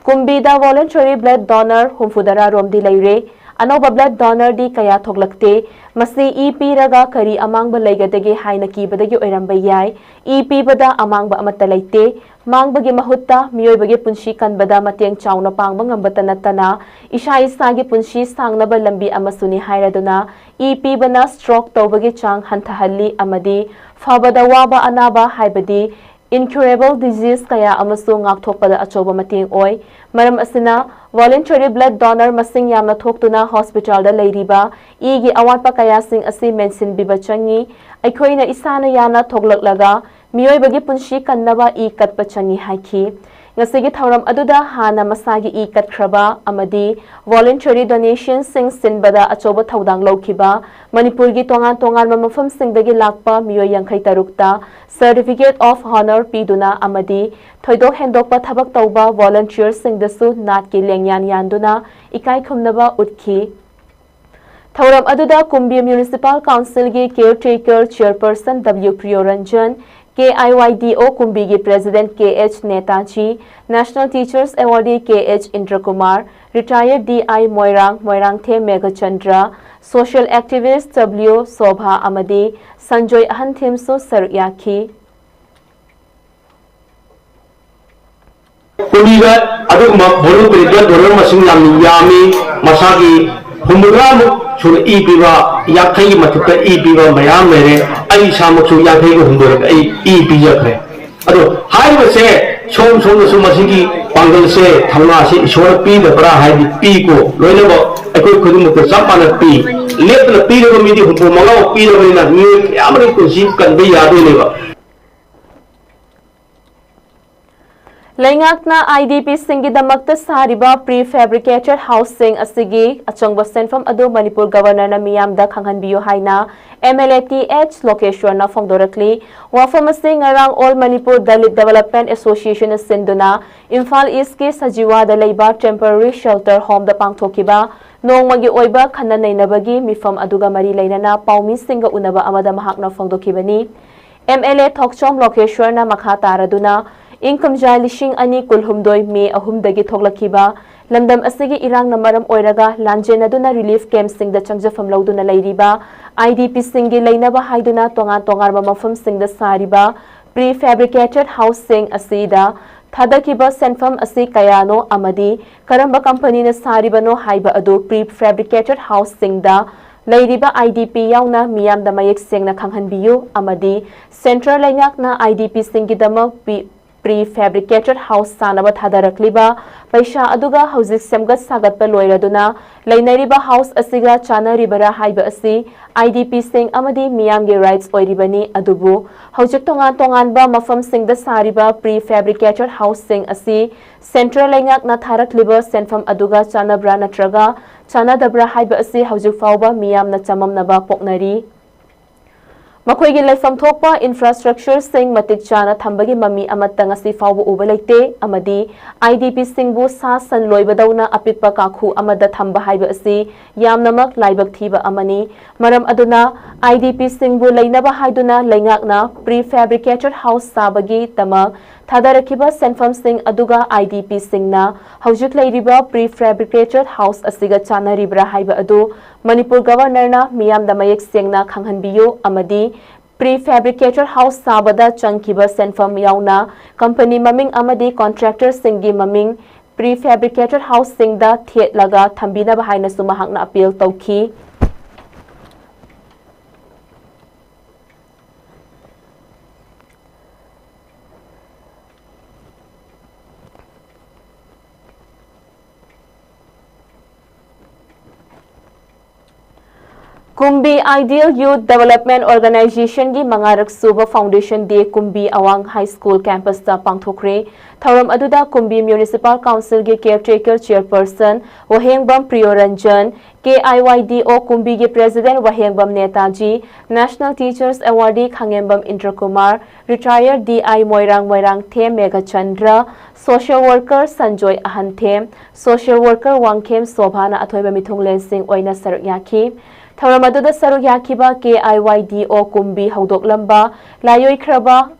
ꯀꯨꯝꯕꯤꯗ voluntary blood donor ꯍꯨꯝꯐꯨꯇꯔꯥ ꯔꯣꯝꯗꯤ ꯂꯩꯔꯦ꯫ ꯑꯅꯧꯕ blood donor ꯗꯤ ꯀꯌꯥ ꯊꯣꯛꯂꯛꯇꯦ꯫ ꯃꯁꯤ ꯏ ꯄꯤꯔꯒ ꯀꯔꯤ ꯑꯃꯥꯡꯕ ꯂꯩꯒꯗꯒꯦ ꯍꯥꯏꯅ ꯀꯤꯕꯗꯒꯤ ꯑꯣꯏꯔꯝꯕ ꯌꯥꯏ꯫ ꯏ ꯄꯤꯕꯗ ꯑꯃꯥꯡꯕ ꯑꯃꯠꯇ ꯂꯩꯇꯦ꯫ ꯃꯥꯡꯕꯒꯤ ꯃꯍꯨꯠꯇ ꯃꯤꯑꯣꯏꯕꯒꯤ ꯄꯨꯟꯁꯤ ꯀꯟꯕꯗ ꯃꯇꯦꯡ ꯆꯥꯎꯅ ꯄꯥꯡꯕ ꯉꯝꯕꯇ ꯅꯠꯇꯅ ꯏꯁꯥ ꯏꯁꯥꯒꯤ ꯄꯨꯟꯁꯤ ꯁꯥꯡꯅꯕ ꯂꯝꯕꯤ ꯑꯃꯁꯨꯅꯤ ꯍꯥꯏꯔꯗꯨꯅ ꯏ ꯄꯤꯕꯅ stroke ꯇꯧꯕꯒꯤ ꯆꯥꯡ ꯍꯟꯊꯍꯜꯂꯤ ꯑꯃꯗꯤ ꯐꯕꯗ ꯋꯥꯕ ꯑꯅꯥꯕ ꯍꯥꯏꯕꯗꯤ incurable disease ꯀꯌꯥ ꯑꯃꯁꯨ ꯉꯥꯛꯊꯣꯛꯄꯗ ꯑꯆꯧꯕ ꯃꯇꯦꯡ ꯑꯣꯏ꯫ ꯃꯔꯝ ꯑꯁꯤꯅ, voluntary blood donor ꯃꯁꯤꯡ ꯌꯥꯝꯅ ꯊꯣꯛꯇꯨꯅ hospital ꯗ ꯂꯩꯔꯤꯕ ꯏꯒꯤ ꯑꯋꯥꯠꯄ ꯀꯌꯥꯁꯤꯡ ꯑꯁꯤ ꯃꯦꯟꯁꯤꯟꯕꯤꯕ ꯆꯪꯏ꯫ ꯑꯩꯈꯣꯏꯅ ꯏꯁꯥꯅ ꯌꯥꯅ ꯊꯣꯛꯂꯛꯂꯒ ꯃꯤꯑꯣꯏꯕꯒꯤ ꯄꯨꯟꯁꯤ ꯀꯟꯅꯕ ꯏ ꯀꯠꯄ ꯆꯪꯏ ꯍꯥꯏꯈꯤ꯫ ꯉꯁꯤꯒꯤ ꯊꯧꯔꯝ ꯑꯗꯨꯗ ꯍꯥꯟꯅ ꯃꯁꯥꯒꯤ ꯏ ꯀꯠꯈ꯭ꯔꯕ ꯑꯃꯗꯤ voluntary donation ꯁꯤꯡ ꯁꯤꯟꯕꯗ ꯑꯆꯧꯕ ꯊꯧꯗꯥꯡ ꯂꯧꯈꯤꯕ ꯃꯅꯤꯄꯨꯔꯒꯤ ꯇꯣꯉꯥꯟ ꯇꯣꯉꯥꯟꯕ ꯃꯐꯝꯁꯤꯡꯗꯒꯤ ꯂꯥꯛꯄ ꯃꯤꯑꯣꯏ ꯌꯥꯡꯈꯩ ꯇꯔꯨꯛꯇ Certificate of Honour ꯄꯤꯗꯨꯅ ꯑꯃꯗꯤ ꯊꯣꯏꯗꯣꯛ ꯍꯦꯟꯗꯣꯛꯄ ꯊꯕꯛ ꯇꯧꯕ volunteer ꯁꯤꯡꯗꯁꯨ ꯅꯥꯠꯀꯤ ꯂꯦꯡꯌꯥꯟ ꯌꯥꯟꯗꯨꯅ ꯏꯀꯥꯏ ꯈꯨꯝꯅꯕ ꯎꯠꯈꯤ꯫ ꯊꯧꯔꯝ ꯑꯗꯨꯗ ꯀꯨꯝꯕꯤ Municipal Council ꯒꯤ Caretaker Chairperson W Priyoranjan, K I Y D O ꯀꯨꯝꯕꯤꯒꯤ President K H Netaji, National Teachers Awardee K H Indrakumar, Retired D I Moirang, Moirangthem Meghachandra, social activist W Sobha ꯑꯃꯗꯤ ꯁꯟꯖꯣꯏ ꯑꯍꯟꯊꯦꯝꯁꯨ ꯁꯔꯨꯛ ꯌꯥꯈꯤ꯫ ꯀꯨꯝꯕꯤꯗ ꯑꯗꯨꯒꯨꯝꯕ voluntary blood donor ꯃꯁꯤꯡ ꯌꯥꯝꯅ ꯌꯥꯝꯃꯤ꯫ ꯃꯁꯥꯒꯤ ꯍꯨꯝꯐꯨꯇꯔꯥꯃꯨꯛ ꯁꯨꯅ ꯏ ꯄꯤꯕ, ꯌꯥꯡꯈꯩꯒꯤ ꯃꯊꯛꯇ ꯏ ꯄꯤꯕ ꯃꯌꯥꯝ ꯂꯩꯔꯦ꯫ ꯑꯩ ꯏꯁꯥꯃꯛꯁꯨ ꯌꯥꯡꯈꯩꯒ ꯍꯨꯝꯗꯣꯏꯔꯛ ꯑꯩ ꯏ ꯄꯤꯖꯈ꯭ꯔꯦ꯫ ꯑꯗꯣ ꯍꯥꯏꯔꯤꯕꯁꯦ ꯁꯣꯝ ꯁꯣꯝꯗꯁꯨ ꯃꯁꯤꯒꯤ ꯄꯥꯡꯒꯜꯁꯦ, ꯊꯧꯅꯥꯁꯦ ꯏꯁꯣꯔꯅ ꯄꯤꯗꯕ꯭ꯔꯥ ꯍꯥꯏꯗꯤ ꯄꯤꯀꯣ꯫ ꯂꯣꯏꯅꯃꯛ ꯑꯩꯈꯣꯏ ꯈꯨꯗꯤꯡꯃꯛꯇ ꯆꯞ ꯃꯥꯟꯅ ꯄꯤ꯫ ꯂꯦꯞꯇꯅ ꯄꯤꯔꯕ ꯃꯤꯗꯤ ꯍꯨꯝꯐꯨ ꯃꯉꯥꯃꯨꯛ ꯄꯤꯔꯕꯅꯤꯅ ꯃꯤꯑꯣꯏ ꯀꯌꯥ ꯑꯃꯒꯤ ꯄꯨꯟꯁꯤ ꯀꯟꯕ ꯌꯥꯗꯣꯏꯅꯦꯕ꯫ ꯂꯩꯉꯥꯛꯅ IDPꯁꯤꯡꯒꯤꯗꯃꯛꯇ ꯁꯥꯔꯤꯕ prefabricated houseꯁꯤꯡ ꯑꯁꯤꯒꯤ ꯑꯆꯪꯕ ꯁꯦꯟꯐꯝ ꯑꯗꯨ ꯃꯅꯤꯄꯨꯔ Governorꯅ ꯃꯤꯌꯥꯝꯗ ꯈꯪꯍꯟꯕꯤꯌꯨ ꯍꯥꯏꯅ MLA th ꯂꯣꯀꯦꯁ꯭ꯋꯔꯅ ꯐꯣꯡꯗꯣꯔꯛꯂꯤ꯫ ꯋꯥꯐꯝ ꯑꯁꯤ ꯉꯔꯥꯡ All Manipur Dalit Development Associationꯅ ꯁꯤꯟꯗꯨꯅ ꯏꯝꯐꯥꯜ Eastꯀꯤ ꯁꯖꯤꯋꯥꯗ ꯂꯩꯕ temporary shelter homeꯗ ꯄꯥꯡꯊꯣꯛꯈꯤꯕ ꯅꯣꯡꯃꯒꯤ ꯑꯣꯏꯕ ꯈꯟꯅ ꯅꯩꯅꯕꯒꯤ ꯃꯤꯐꯝ ꯑꯗꯨꯒ ꯃꯔꯤ ꯂꯩꯅꯅ ꯄꯥꯎꯃꯤꯁꯤꯡꯒ ꯎꯅꯕ ꯑꯃꯗ ꯃꯍꯥꯛꯅ ꯐꯣꯡꯗꯣꯛꯈꯤꯕꯅꯤ꯫ MLA ꯊꯣꯛꯆꯣꯝ ꯂꯣꯀꯦꯁ꯭ꯋꯔꯅ ꯃꯈꯥ ꯇꯥꯔꯗꯨꯅ, ꯏꯪ ꯀꯨꯝꯖꯥ ꯂꯤꯁꯤꯡ ꯑꯅꯤ ꯀꯨꯟꯍꯨꯝꯗꯣꯏ May ꯑꯍꯨꯝꯗꯒꯤ ꯊꯣꯛꯂꯛꯈꯤꯕ ꯂꯝꯗꯝ ꯑꯁꯤꯒꯤ ꯏꯔꯥꯡꯅ ꯃꯔꯝ ꯑꯣꯏꯔꯒ ꯂꯥꯟꯖꯦꯟꯅꯗꯨꯅ relief campꯁꯤꯡꯗ ꯆꯪꯖꯐꯝ ꯂꯧꯗꯨꯅ ꯂꯩꯔꯤꯕ IDPꯁꯤꯡꯒꯤ ꯂꯩꯅꯕ ꯍꯥꯏꯗꯨꯅ ꯇꯣꯉꯥꯟ ꯇꯣꯉꯥꯟꯕ ꯃꯐꯝꯁꯤꯡꯗ ꯁꯥꯔꯤꯕ prefabricated houseꯁꯤꯡ ꯑꯁꯤꯗ ꯊꯥꯗꯈꯤꯕ ꯁꯦꯟꯐꯝ ꯑꯁꯤ ꯀꯌꯥꯅꯣ ꯑꯃꯗꯤ ꯀꯔꯝꯕ companyꯅ ꯁꯥꯔꯤꯕꯅꯣ ꯍꯥꯏꯕ ꯑꯗꯨ prefabricated houseꯁꯤꯡꯗ ꯂꯩꯔꯤꯕ IDP ꯌꯥꯎꯅ ꯃꯤꯌꯥꯝꯗ ꯃꯌꯦꯛ ꯁꯦꯡꯅ ꯈꯪꯍꯟꯕꯤꯌꯨ ꯑꯃꯗꯤ central ꯂꯩꯉꯥꯛꯅ IDPꯁꯤꯡꯒꯤꯗꯃꯛ pre- prefabricated house ꯁꯥꯅꯕ ꯊꯥꯗꯔꯛꯂꯤꯕ ꯄꯩꯁꯥ ꯑꯗꯨꯒ ꯍꯧꯖꯤꯛ ꯁꯦꯝꯒꯠ ꯁꯥꯒꯠꯄ ꯂꯣꯏꯔꯗꯨꯅ ꯂꯩꯅꯔꯤꯕ house ꯑꯁꯤꯒ ꯆꯥꯅꯔꯤꯕꯔꯥ ꯍꯥꯏꯕ ꯑꯁꯤ IDPꯁꯤꯡ ꯑꯃꯗꯤ ꯃꯤꯌꯥꯝꯒꯤ rights ꯑꯣꯏꯔꯤꯕꯅꯤ꯫ ꯑꯗꯨꯕꯨ ꯍꯧꯖꯤꯛ ꯇꯣꯉꯥꯟ ꯇꯣꯉꯥꯟꯕ ꯃꯐꯝꯁꯤꯡꯗ ꯁꯥꯔꯤꯕ prefabricated houseꯁꯤꯡ ꯑꯁꯤ central ꯂꯩꯉꯥꯛꯅ ꯊꯥꯔꯛꯂꯤꯕ ꯁꯦꯟꯐꯝ ꯑꯗꯨꯒ ꯆꯥꯅꯕ꯭ꯔꯥ ꯅꯠꯇ꯭ꯔꯒ ꯆꯥꯅꯗꯕ꯭ꯔꯥ ꯍꯥꯏꯕ ꯑꯁꯤ ꯍꯧꯖꯤꯛ ꯐꯥꯎꯕ ꯃꯤꯌꯥꯝꯅ ꯆꯃꯝꯅꯕ ꯄꯣꯛꯅꯔꯤ꯫ ꯃꯈꯣꯏꯒꯤ ꯂꯩꯐꯝ ꯊꯣꯛꯄ infrastructureꯁꯤꯡ ꯃꯇꯤꯛ ꯆꯥꯅ ꯊꯝꯕꯒꯤ ꯃꯃꯤ ꯑꯃꯠꯇ ꯉꯁꯤ ꯐꯥꯎꯕ ꯎꯕ ꯂꯩꯇꯦ ꯑꯃꯗꯤ IDPꯁꯤꯡꯕꯨ ꯁꯥ ꯁꯟ ꯂꯣꯏꯕꯗꯧꯅ ꯑꯄꯤꯛꯄ ꯀꯥꯈꯨ ꯑꯃꯗ ꯊꯝꯕ ꯍꯥꯏꯕ ꯑꯁꯤ ꯌꯥꯝꯅꯃꯛ ꯂꯥꯏꯕꯛ ꯊꯤꯕ ꯑꯃꯅꯤ꯫ ꯃꯔꯝ ꯑꯗꯨꯅ IDPꯁꯤꯡꯕꯨ ꯂꯩꯅꯕ ꯍꯥꯏꯗꯨꯅ ꯂꯩꯉꯥꯛꯅ prefabricated house ꯁꯥꯕꯒꯤꯗꯃꯛ ꯊꯥꯗꯔꯛꯈꯤꯕ ꯁꯦꯟꯐꯝꯁꯤꯡ ꯑꯗꯨꯒ IDPꯁꯤꯡꯅ ꯍꯧꯖꯤꯛ ꯂꯩꯔꯤꯕ prefabricated house ꯑꯁꯤꯒ ꯆꯥꯅꯔꯤꯕ꯭ꯔꯥ ꯍꯥꯏꯕ ꯑꯗꯨ ꯃꯅꯤꯄꯨꯔ Governorꯅ ꯃꯤꯌꯥꯝꯗ ꯃꯌꯦꯛ ꯁꯦꯡꯅ ꯈꯪꯍꯟꯕꯤꯌꯨ ꯑꯃꯗꯤ prefabricated house ꯁꯥꯕꯗ ꯆꯪꯈꯤꯕ ꯁꯦꯟꯐꯝ ꯌꯥꯎꯅ company ꯃꯃꯤꯡ ꯑꯃꯗꯤ contractorꯁꯤꯡꯒꯤ ꯃꯃꯤꯡ prefabricated houseꯁꯤꯡꯗ ꯊꯦꯠꯂꯒ ꯊꯝꯕꯤꯅꯕ ꯍꯥꯏꯅꯁꯨ ꯃꯍꯥꯛꯅ appeal ꯇꯧꯈꯤ꯫ ꯀꯨꯝꯕꯤ Ideal Youth Development Organization ꯒꯤ ꯃꯉꯥꯔꯛ ꯁꯨꯕ Foundation Day ꯀꯨꯝꯕꯤ ꯑꯋꯥꯡ High School Campus ꯇ ꯄꯥꯡꯊꯣꯛꯈ꯭ꯔꯦ꯫ ꯊꯧꯔꯝ ꯑꯗꯨꯗ ꯀꯨꯝꯕꯤ Municipal Council ꯒꯤ Caretaker Chairperson Wahengbam ꯄ꯭ꯔꯤꯌꯣꯔꯟꯖꯟ, K I Y D O ꯀꯨꯝꯕꯤꯒꯤ President Wahengbam Netaji, National Teachers Awardee ꯈꯥꯉꯦꯝꯕꯝ ꯏꯟꯗ꯭ꯔꯀꯨꯃꯥꯔ, Retired D I Moirang Moirangthem Meghachandra, Social Worker Sanjoy ꯑꯍꯟꯊꯦꯝ, Social Worker Wangkhem ꯁꯣꯚꯥꯅ ꯑꯊꯣꯏꯕ ꯃꯤꯊꯨꯡꯂꯦꯟꯁꯤꯡ ꯑꯣꯏꯅ ꯁꯔꯨꯛ ꯌꯥꯈꯤ꯫ ꯊꯧꯔꯝ ꯑꯗꯨꯗ ꯁꯔꯨꯛ ꯌꯥꯈꯤꯕ K I Y D O ꯀꯨꯝꯕꯤ ꯍꯧꯗꯣꯛꯂꯝꯕ ꯂꯥꯏꯑꯣꯏꯈ꯭ꯔꯕ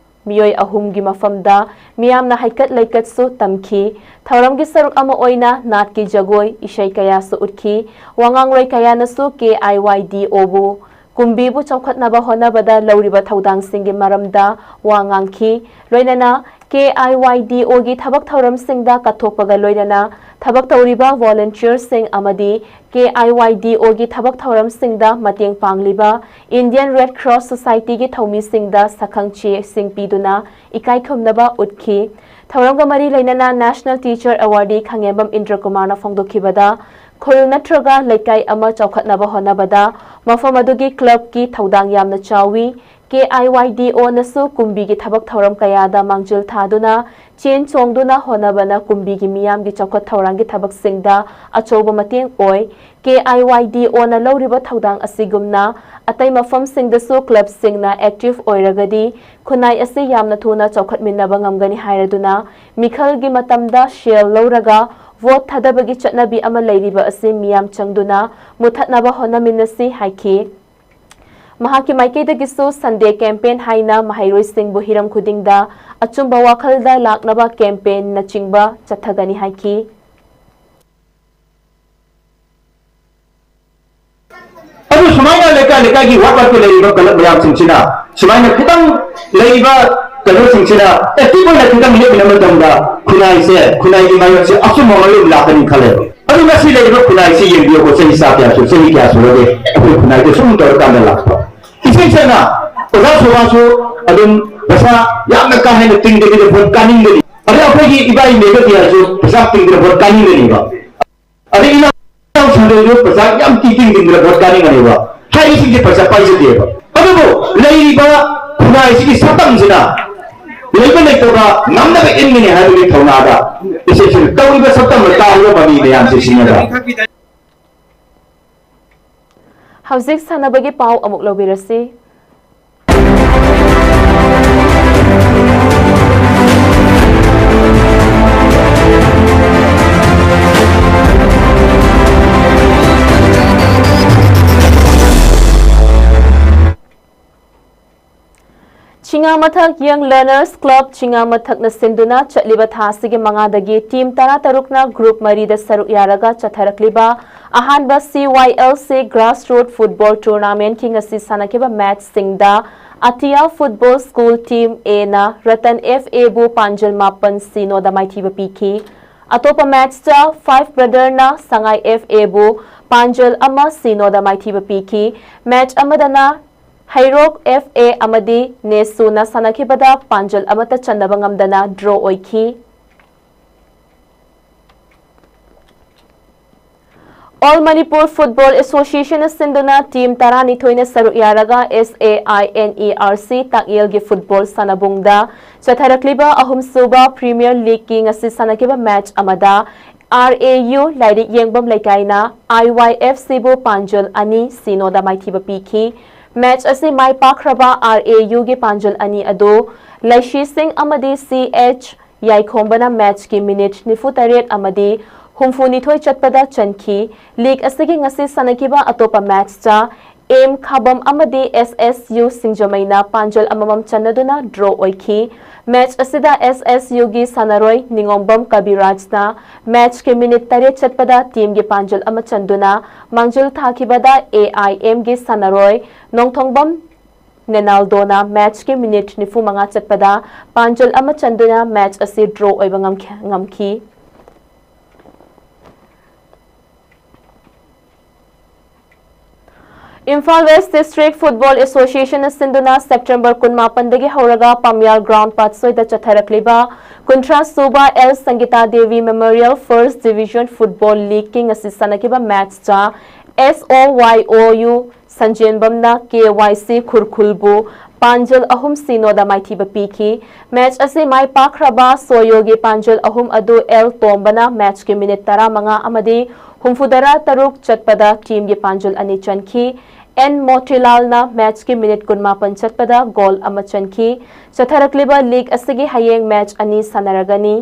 ꯃꯤꯑꯣꯏ ꯑꯍꯨꯝꯒꯤ ꯃꯐꯝꯗ ꯃꯤꯌꯥꯝꯅ ꯍꯩꯀꯠ ꯂꯩꯀꯠꯁꯨ ꯇꯝꯈꯤ꯫ ꯊꯧꯔꯝꯒꯤ ꯁꯔꯨꯛ ꯑꯃ ꯑꯣꯏꯅ ꯅꯥꯠꯀꯤ ꯖꯒꯣꯏ, ꯏꯁꯩ ꯀꯌꯥꯁꯨ ꯎꯠꯈꯤ꯫ ꯋꯥꯉꯥꯡꯂꯣꯏ ꯀꯌꯥꯅꯁꯨ K I Y D O ꯕꯨ ꯀꯨꯝꯕꯤꯕꯨ ꯆꯥꯎꯈꯠꯅꯕ ꯍꯣꯠꯅꯕꯗ ꯂꯧꯔꯤꯕ ꯊꯧꯗꯥꯡꯁꯤꯡꯒꯤ ꯃꯔꯝꯗ ꯋꯥ ꯉꯥꯡꯈꯤ꯫ ꯂꯣꯏꯅꯅ K I Y D O ꯒꯤ ꯊꯕꯛ ꯊꯧꯔꯝꯁꯤꯡꯗ ꯀꯠꯊꯣꯛꯄꯒ ꯂꯣꯏꯅꯅ ꯊꯕꯛ ꯇꯧꯔꯤꯕ volunteer ꯁꯤꯡ ꯑꯃꯗꯤ K I Y D O ꯒꯤ ꯊꯕꯛ ꯊꯧꯔꯝꯁꯤꯡꯗ ꯃꯇꯦꯡ ꯄꯥꯡꯂꯤꯕ Indian Red Cross Society ꯒꯤ ꯊꯧꯃꯤꯁꯤꯡꯗ ꯁꯛꯈꯪ ꯆꯦꯁꯤꯡ ꯄꯤꯗꯨꯅ ꯏꯀꯥꯏ ꯈꯨꯝꯅꯕ ꯎꯠꯈꯤ꯫ ꯊꯧꯔꯝꯒ ꯃꯔꯤ ꯂꯩꯅꯅ National Teacher Awardee ꯈꯥꯉꯦꯝꯕꯝ ꯏꯟꯗ꯭ꯔꯀꯨꯃꯥꯔꯅ ꯐꯣꯡꯗꯣꯛꯈꯤꯕꯗ, ꯈꯨꯜ ꯅꯠꯇ꯭ꯔꯒ ꯂꯩꯀꯥꯏ ꯑꯃ ꯆꯥꯎꯈꯠꯅꯕ ꯍꯣꯠꯅꯕꯗ ꯃꯐꯝ ꯑꯗꯨꯒꯤ club ꯀꯤ ꯊꯧꯗꯥꯡ ꯌꯥꯝꯅ ꯆꯥꯎꯏ꯫ K I Y D O ꯅꯁꯨ ꯀꯨꯝꯕꯤꯒꯤ ꯊꯕꯛ ꯊꯧꯔꯝ ꯀꯌꯥꯗ ꯃꯥꯡꯖꯤꯜ ꯊꯥꯗꯨꯅ ꯆꯦꯟ ꯆꯣꯡꯗꯨꯅ ꯍꯣꯠꯅꯕꯅ ꯀꯨꯝꯕꯤꯒꯤ ꯃꯤꯌꯥꯝꯒꯤ ꯆꯥꯎꯈꯠ ꯊꯧꯔꯥꯡꯒꯤ ꯊꯕꯛꯁꯤꯡꯗ ꯑꯆꯧꯕ ꯃꯇꯦꯡ ꯑꯣꯏ꯫ K I Y D O ꯅ ꯂꯧꯔꯤꯕ ꯊꯧꯗꯥꯡ ꯑꯁꯤꯒꯨꯝꯅ ꯑꯇꯩ ꯃꯐꯝꯁꯤꯡꯗꯁꯨ club ꯁꯤꯡꯅ active ꯑꯣꯏꯔꯒꯗꯤ ꯈꯨꯟꯅꯥꯏ ꯑꯁꯤ ꯌꯥꯝꯅ ꯊꯨꯅ ꯆꯥꯎꯈꯠꯃꯤꯟꯅꯕ ꯉꯝꯒꯅꯤ ꯍꯥꯏꯔꯗꯨꯅ, ꯃꯤꯈꯜꯒꯤ ꯃꯇꯝꯗ ꯁꯦꯜ ꯂꯧꯔꯒ vote ꯊꯥꯗꯕꯒꯤ ꯆꯠꯅꯕꯤ ꯑꯃ ꯂꯩꯔꯤꯕ ꯑꯁꯤ ꯃꯤꯌꯥꯝ ꯆꯪꯗꯨꯅ ꯃꯨꯊꯠꯅꯕ ꯍꯣꯠꯅꯃꯤꯟꯅꯁꯤ ꯍꯥꯏꯈꯤ꯫ ꯃꯍꯥꯛꯀꯤ ꯃꯥꯏꯀꯩꯗꯒꯤꯁꯨ Sunday Campaign ꯍꯥꯏꯅ ꯃꯍꯩꯔꯣꯏꯁꯤꯡꯕꯨ ꯍꯤꯔꯝ ꯈꯨꯗꯤꯡꯗ ꯑꯆꯨꯝꯕ ꯋꯥꯈꯜꯗ ꯂꯥꯛꯅꯕ campaign ꯅꯆꯤꯡꯕ ꯆꯠꯊꯒꯅꯤ ꯍꯥꯏꯈꯤ꯫ ꯑꯗꯨ ꯁꯨꯃꯥꯏꯅ ꯂꯩꯀꯥꯏ ꯂꯩꯀꯥꯏꯒꯤ ꯋꯥꯔꯗ ꯋꯥꯔꯗꯀꯤ ꯂꯩꯔꯤꯕ club ꯃꯌꯥꯝꯁꯤꯡꯁꯤꯅ ꯁꯨꯃꯥꯏꯅ ꯈꯤꯇꯪ ꯂꯩꯔꯤꯕ ꯀꯩꯅꯣꯁꯤꯡꯁꯤꯅ active ꯑꯣꯏꯅ ꯈꯤꯇꯪ ꯂꯦꯞꯃꯤꯟꯅꯕ ꯃꯇꯝꯗ ꯈꯨꯟꯅꯥꯏꯁꯦ, ꯈꯨꯟꯅꯥꯏꯒꯤ ꯃꯥꯌꯣꯛꯁꯦ ꯑꯆꯨꯝꯕ ꯃꯥꯌꯣꯛ ꯂꯥꯛꯀꯅꯤ ꯈꯜꯂꯦꯕ꯫ ꯑꯗꯨ ꯉꯁꯤ ꯂꯩꯔꯤꯕ ꯈꯨꯟꯅꯥꯏꯁꯤ ꯌꯦꯡꯕꯤꯌꯨꯀꯣ, ꯆꯍꯤ ꯆꯥ ꯀꯌꯥ ꯁꯨ-, ꯆꯍꯤ ꯀꯌꯥ ꯁꯨꯔꯒꯦ ꯑꯩꯈꯣꯏ ꯈꯨꯟꯅꯥꯏꯗ ꯁꯨꯝ ꯇꯧꯔꯀꯥꯟꯗ ꯂꯥꯛꯄ? ꯏꯁꯦꯡ ꯁꯦꯡꯅ ꯑꯣꯖꯥ ꯁꯣꯚꯥꯁꯨ ꯑꯗꯨꯝ ꯄꯩꯁꯥ ꯌꯥꯝꯅ ꯀꯥ ꯍꯦꯟꯅ ꯇꯤꯡꯗꯕꯤꯗ vote ꯀꯥꯅꯤꯡꯒꯅꯤ꯫ ꯑꯗꯩ ꯑꯩꯈꯣꯏꯒꯤ ꯏꯕꯥꯏ ꯃꯦꯘꯇꯤꯌꯥꯁꯨ ꯄꯩꯁꯥ ꯇꯤꯡꯗꯅ vote ꯀꯥꯅꯤꯡꯒꯅꯤꯕ꯫ ꯑꯗꯩ ꯏꯅꯥꯎ ꯁꯟꯗꯣꯏꯁꯨ ꯄꯩꯁꯥ ꯌꯥꯝ ꯇꯤꯡ ꯇꯤꯡꯗꯅ vote ꯀꯥꯅꯤꯡꯒꯅꯤꯕ꯫ ꯍꯥꯏꯔꯤꯁꯤꯡꯁꯦ ꯄꯩꯁꯥ ꯄꯥꯏꯖꯗꯦꯕ꯫ ꯑꯗꯨꯕꯨ ꯂꯩꯔꯤꯕ ꯈꯨꯟꯅꯥꯏꯁꯤꯒꯤ ꯁꯛꯇꯝꯁꯤꯅ ꯂꯩꯕ ꯂꯩꯇꯕ ꯉꯝꯅꯕ ꯏꯟꯒꯅꯤ ꯍꯥꯏꯕꯒꯤ ꯊꯧꯅꯥꯗ ꯏꯆꯦꯁꯤꯡꯅ ꯇꯧꯔꯤꯕ ꯁꯛꯇꯝꯅ ꯇꯥꯔꯤꯕ ꯃꯃꯤ ꯃꯌꯥꯝꯁꯦ ꯁꯤꯅꯒ꯫ ꯍꯧꯖꯤꯛ ꯁꯥꯟꯅꯕꯒꯤ ꯄꯥꯎ ꯑꯃꯨꯛ ꯂꯧꯕꯤꯔꯁꯤ꯫ ꯆꯤꯉꯥꯃꯊꯛ Young Learners Club ꯆꯤꯉꯥꯃꯊꯛꯅ ꯁꯤꯟꯗꯨꯅ ꯆꯠꯂꯤꯕ ꯊꯥ ꯑꯁꯤꯒꯤ ꯃꯉꯥꯗꯒꯤ team ꯇꯔꯥꯇꯔꯨꯛꯅ group ꯃꯔꯤꯗ ꯁꯔꯨꯛ ꯌꯥꯔꯒ ꯆꯠꯊꯔꯛꯂꯤꯕ ꯑꯍꯥꯟꯕ C Y L C Grassroot Football Tournamentꯀꯤ ꯉꯁꯤ ꯁꯥꯟꯅꯈꯤꯕ matchꯁꯤꯡꯗ Atia Football School Team Aꯅ Ratan F Aꯕꯨ ꯄꯥꯟꯖꯜ ꯃꯥꯄꯟ ꯁꯤꯅꯣꯗ ꯃꯥꯏꯊꯤꯕ ꯄꯤꯈꯤ꯫ ꯑꯇꯣꯞꯄ matchꯇ Five Brotherꯅ ꯁꯉꯥꯏ F Aꯕꯨ ꯄꯥꯟꯖꯜ ꯑꯃ ꯁꯤꯅꯣꯗ ꯃꯥꯏꯊꯤꯕ ꯄꯤꯈꯤ꯫ Match ꯑꯃꯗꯅ ꯍꯩꯔꯣꯛ F A ꯑꯃꯗꯤ ꯅꯦꯁꯨꯅ ꯁꯥꯟꯅꯈꯤꯕꯗ ꯄꯥꯟꯖꯜ ꯑꯃꯠꯇ ꯆꯟꯅꯕ ꯉꯝꯗꯅ draw ꯑꯣꯏꯈꯤ꯫ All Manipur Football Associationꯅ ꯁꯤꯟꯗꯨꯅ team ꯇꯔꯥꯅꯤꯊꯣꯏꯅ ꯁꯔꯨꯛ ꯌꯥꯔꯒ S A I N E R C ꯇꯥꯛꯌꯦꯜꯒꯤ football ꯁꯥꯟꯅꯕꯨꯡꯗ ꯆꯠꯊꯔꯛꯂꯤꯕ ꯑꯍꯨꯝꯁꯨꯕ Premier Leagueꯀꯤ ꯉꯁꯤ ꯁꯥꯟꯅꯈꯤꯕ match ꯑꯃꯗ R A U ꯂꯥꯏꯔꯤꯛ ꯌꯦꯡꯕꯝ ꯂꯩꯀꯥꯏꯅ I Y F Cꯕꯨ ꯄꯥꯟꯖꯜ ꯑꯅꯤ ꯁꯤꯅꯣꯗ ꯃꯥꯏꯊꯤꯕ ꯄꯤꯈꯤ꯫ Match ꯑꯁꯤ ꯃꯥꯏ ꯄꯥꯛꯈ꯭ꯔꯕ R A Uꯒꯤ ꯄꯥꯟꯖꯜ ꯑꯅꯤ ꯑꯗꯨ ꯂꯩꯁꯤꯁꯤꯡ ꯑꯃꯗꯤ C H ꯌꯥꯏꯈꯣꯝꯕꯅ matchꯀꯤ minute ꯅꯤꯐꯨ ꯇꯔꯦꯠ ꯑꯃꯗꯤ ꯍꯨꯝꯐꯨ ꯅꯤꯊꯣꯏ ꯆꯠꯄꯗ ꯆꯟꯈꯤ꯫ League ꯑꯁꯤꯒꯤ ꯉꯁꯤ ꯁꯥꯟꯅꯈꯤꯕ ꯑꯇꯣꯞꯄ matchꯇ M ꯈꯥꯕꯝ ꯑꯃꯗꯤ S S U ꯁꯤꯡꯖꯃꯩꯅ ꯄꯥꯟꯖꯜ ꯑꯃꯃꯝ ꯆꯟꯅꯗꯨꯅ draw ꯑꯣꯏꯈꯤ꯫ Match ꯑꯁꯤꯗ S S Uꯒꯤ ꯁꯥꯟꯅꯔꯣꯏ ꯅꯤꯉꯣꯝꯕꯝ ꯀꯕꯤꯔꯥꯖꯅ matchꯀꯤ minute ꯇꯔꯦꯠ ꯆꯠꯄꯗ teamꯒꯤ ꯄꯥꯟꯖꯜ ꯑꯃ ꯆꯟꯗꯨꯅ ꯃꯥꯡꯖꯤꯜ ꯊꯥꯈꯤꯕꯗ A I Mꯒꯤ ꯁꯥꯟꯅꯔꯣꯏ ꯅꯣꯡꯊꯣꯡꯕꯝ ꯅꯦꯅꯥꯜꯗꯣꯅ matchꯀꯤ minute ꯅꯤꯐꯨ ꯃꯉꯥ ꯆꯠꯄꯗ ꯄꯥꯟꯖꯜ ꯑꯃ ꯆꯟꯗꯨꯅ match ꯑꯁꯤ draw ꯑꯣꯏꯕ ꯉꯝꯈꯤ꯫ Imphal West District Football Associationꯅ ꯁꯤꯟꯗꯨꯅ September ꯀꯨꯟꯃꯥꯄꯟꯗꯒꯤ ꯍꯧꯔꯒ ꯄꯥꯝꯌꯥꯜ ground ꯄꯥꯠꯁꯣꯏꯗ ꯆꯠꯊꯔꯛꯂꯤꯕ ꯀꯨꯟꯊ꯭ꯔꯥ ꯁꯨꯕ L ꯁꯪꯒꯤꯇꯥ Devi Memorial First Division Football Leagueꯀꯤ ꯉꯁꯤ ꯁꯥꯟꯅꯈꯤꯕ matchꯇ S O Y O U ꯁꯟꯖꯦꯟꯕꯝꯅ K Y ꯁꯤ ꯈꯨꯔꯈꯨꯜꯕꯨ ꯄꯥꯟꯖꯜ ꯑꯍꯨꯝ ꯁꯤꯅꯣꯗ ꯃꯥꯏꯊꯤꯕ ꯄꯤꯈꯤ꯫ ꯃꯦꯆ ꯑꯁꯤ ꯃꯥꯏ ꯄꯥꯛꯈ꯭ꯔꯕ ꯁꯣꯌꯣꯒꯤ ꯄꯥꯟꯖꯜ ꯑꯍꯨꯝ ꯑꯗꯨ ꯑꯦꯜ ꯇꯣꯝꯕꯅ ꯃꯦꯆꯀꯤ ꯃꯤꯅꯤꯠ ꯇꯔꯥꯃꯉꯥ ꯑꯃꯗꯤ ꯍꯨꯝꯐꯨꯇꯔꯥ ꯇꯔꯨꯛ ꯆꯠꯄꯗ ꯇꯤꯝꯒꯤ ꯄꯥꯟꯖꯜ ꯑꯅꯤ ꯆꯟꯈꯤ꯫ ꯑꯦꯟ ꯃꯣꯇꯤꯂꯥꯜꯅ ꯃꯦꯆꯀꯤ ꯃꯤꯅꯤꯠ ꯀꯨꯟꯃꯥꯄꯟ ꯆꯠꯄꯗ ꯒꯣꯜ ꯑꯃ ꯆꯟꯈꯤ꯫ ꯆꯠꯊꯔꯛꯂꯤꯕ ꯂꯤꯒ ꯑꯁꯤꯒꯤ ꯍꯌꯦꯡ ꯃꯦꯆ ꯑꯅꯤ ꯁꯥꯟꯅꯔꯒꯅꯤ꯫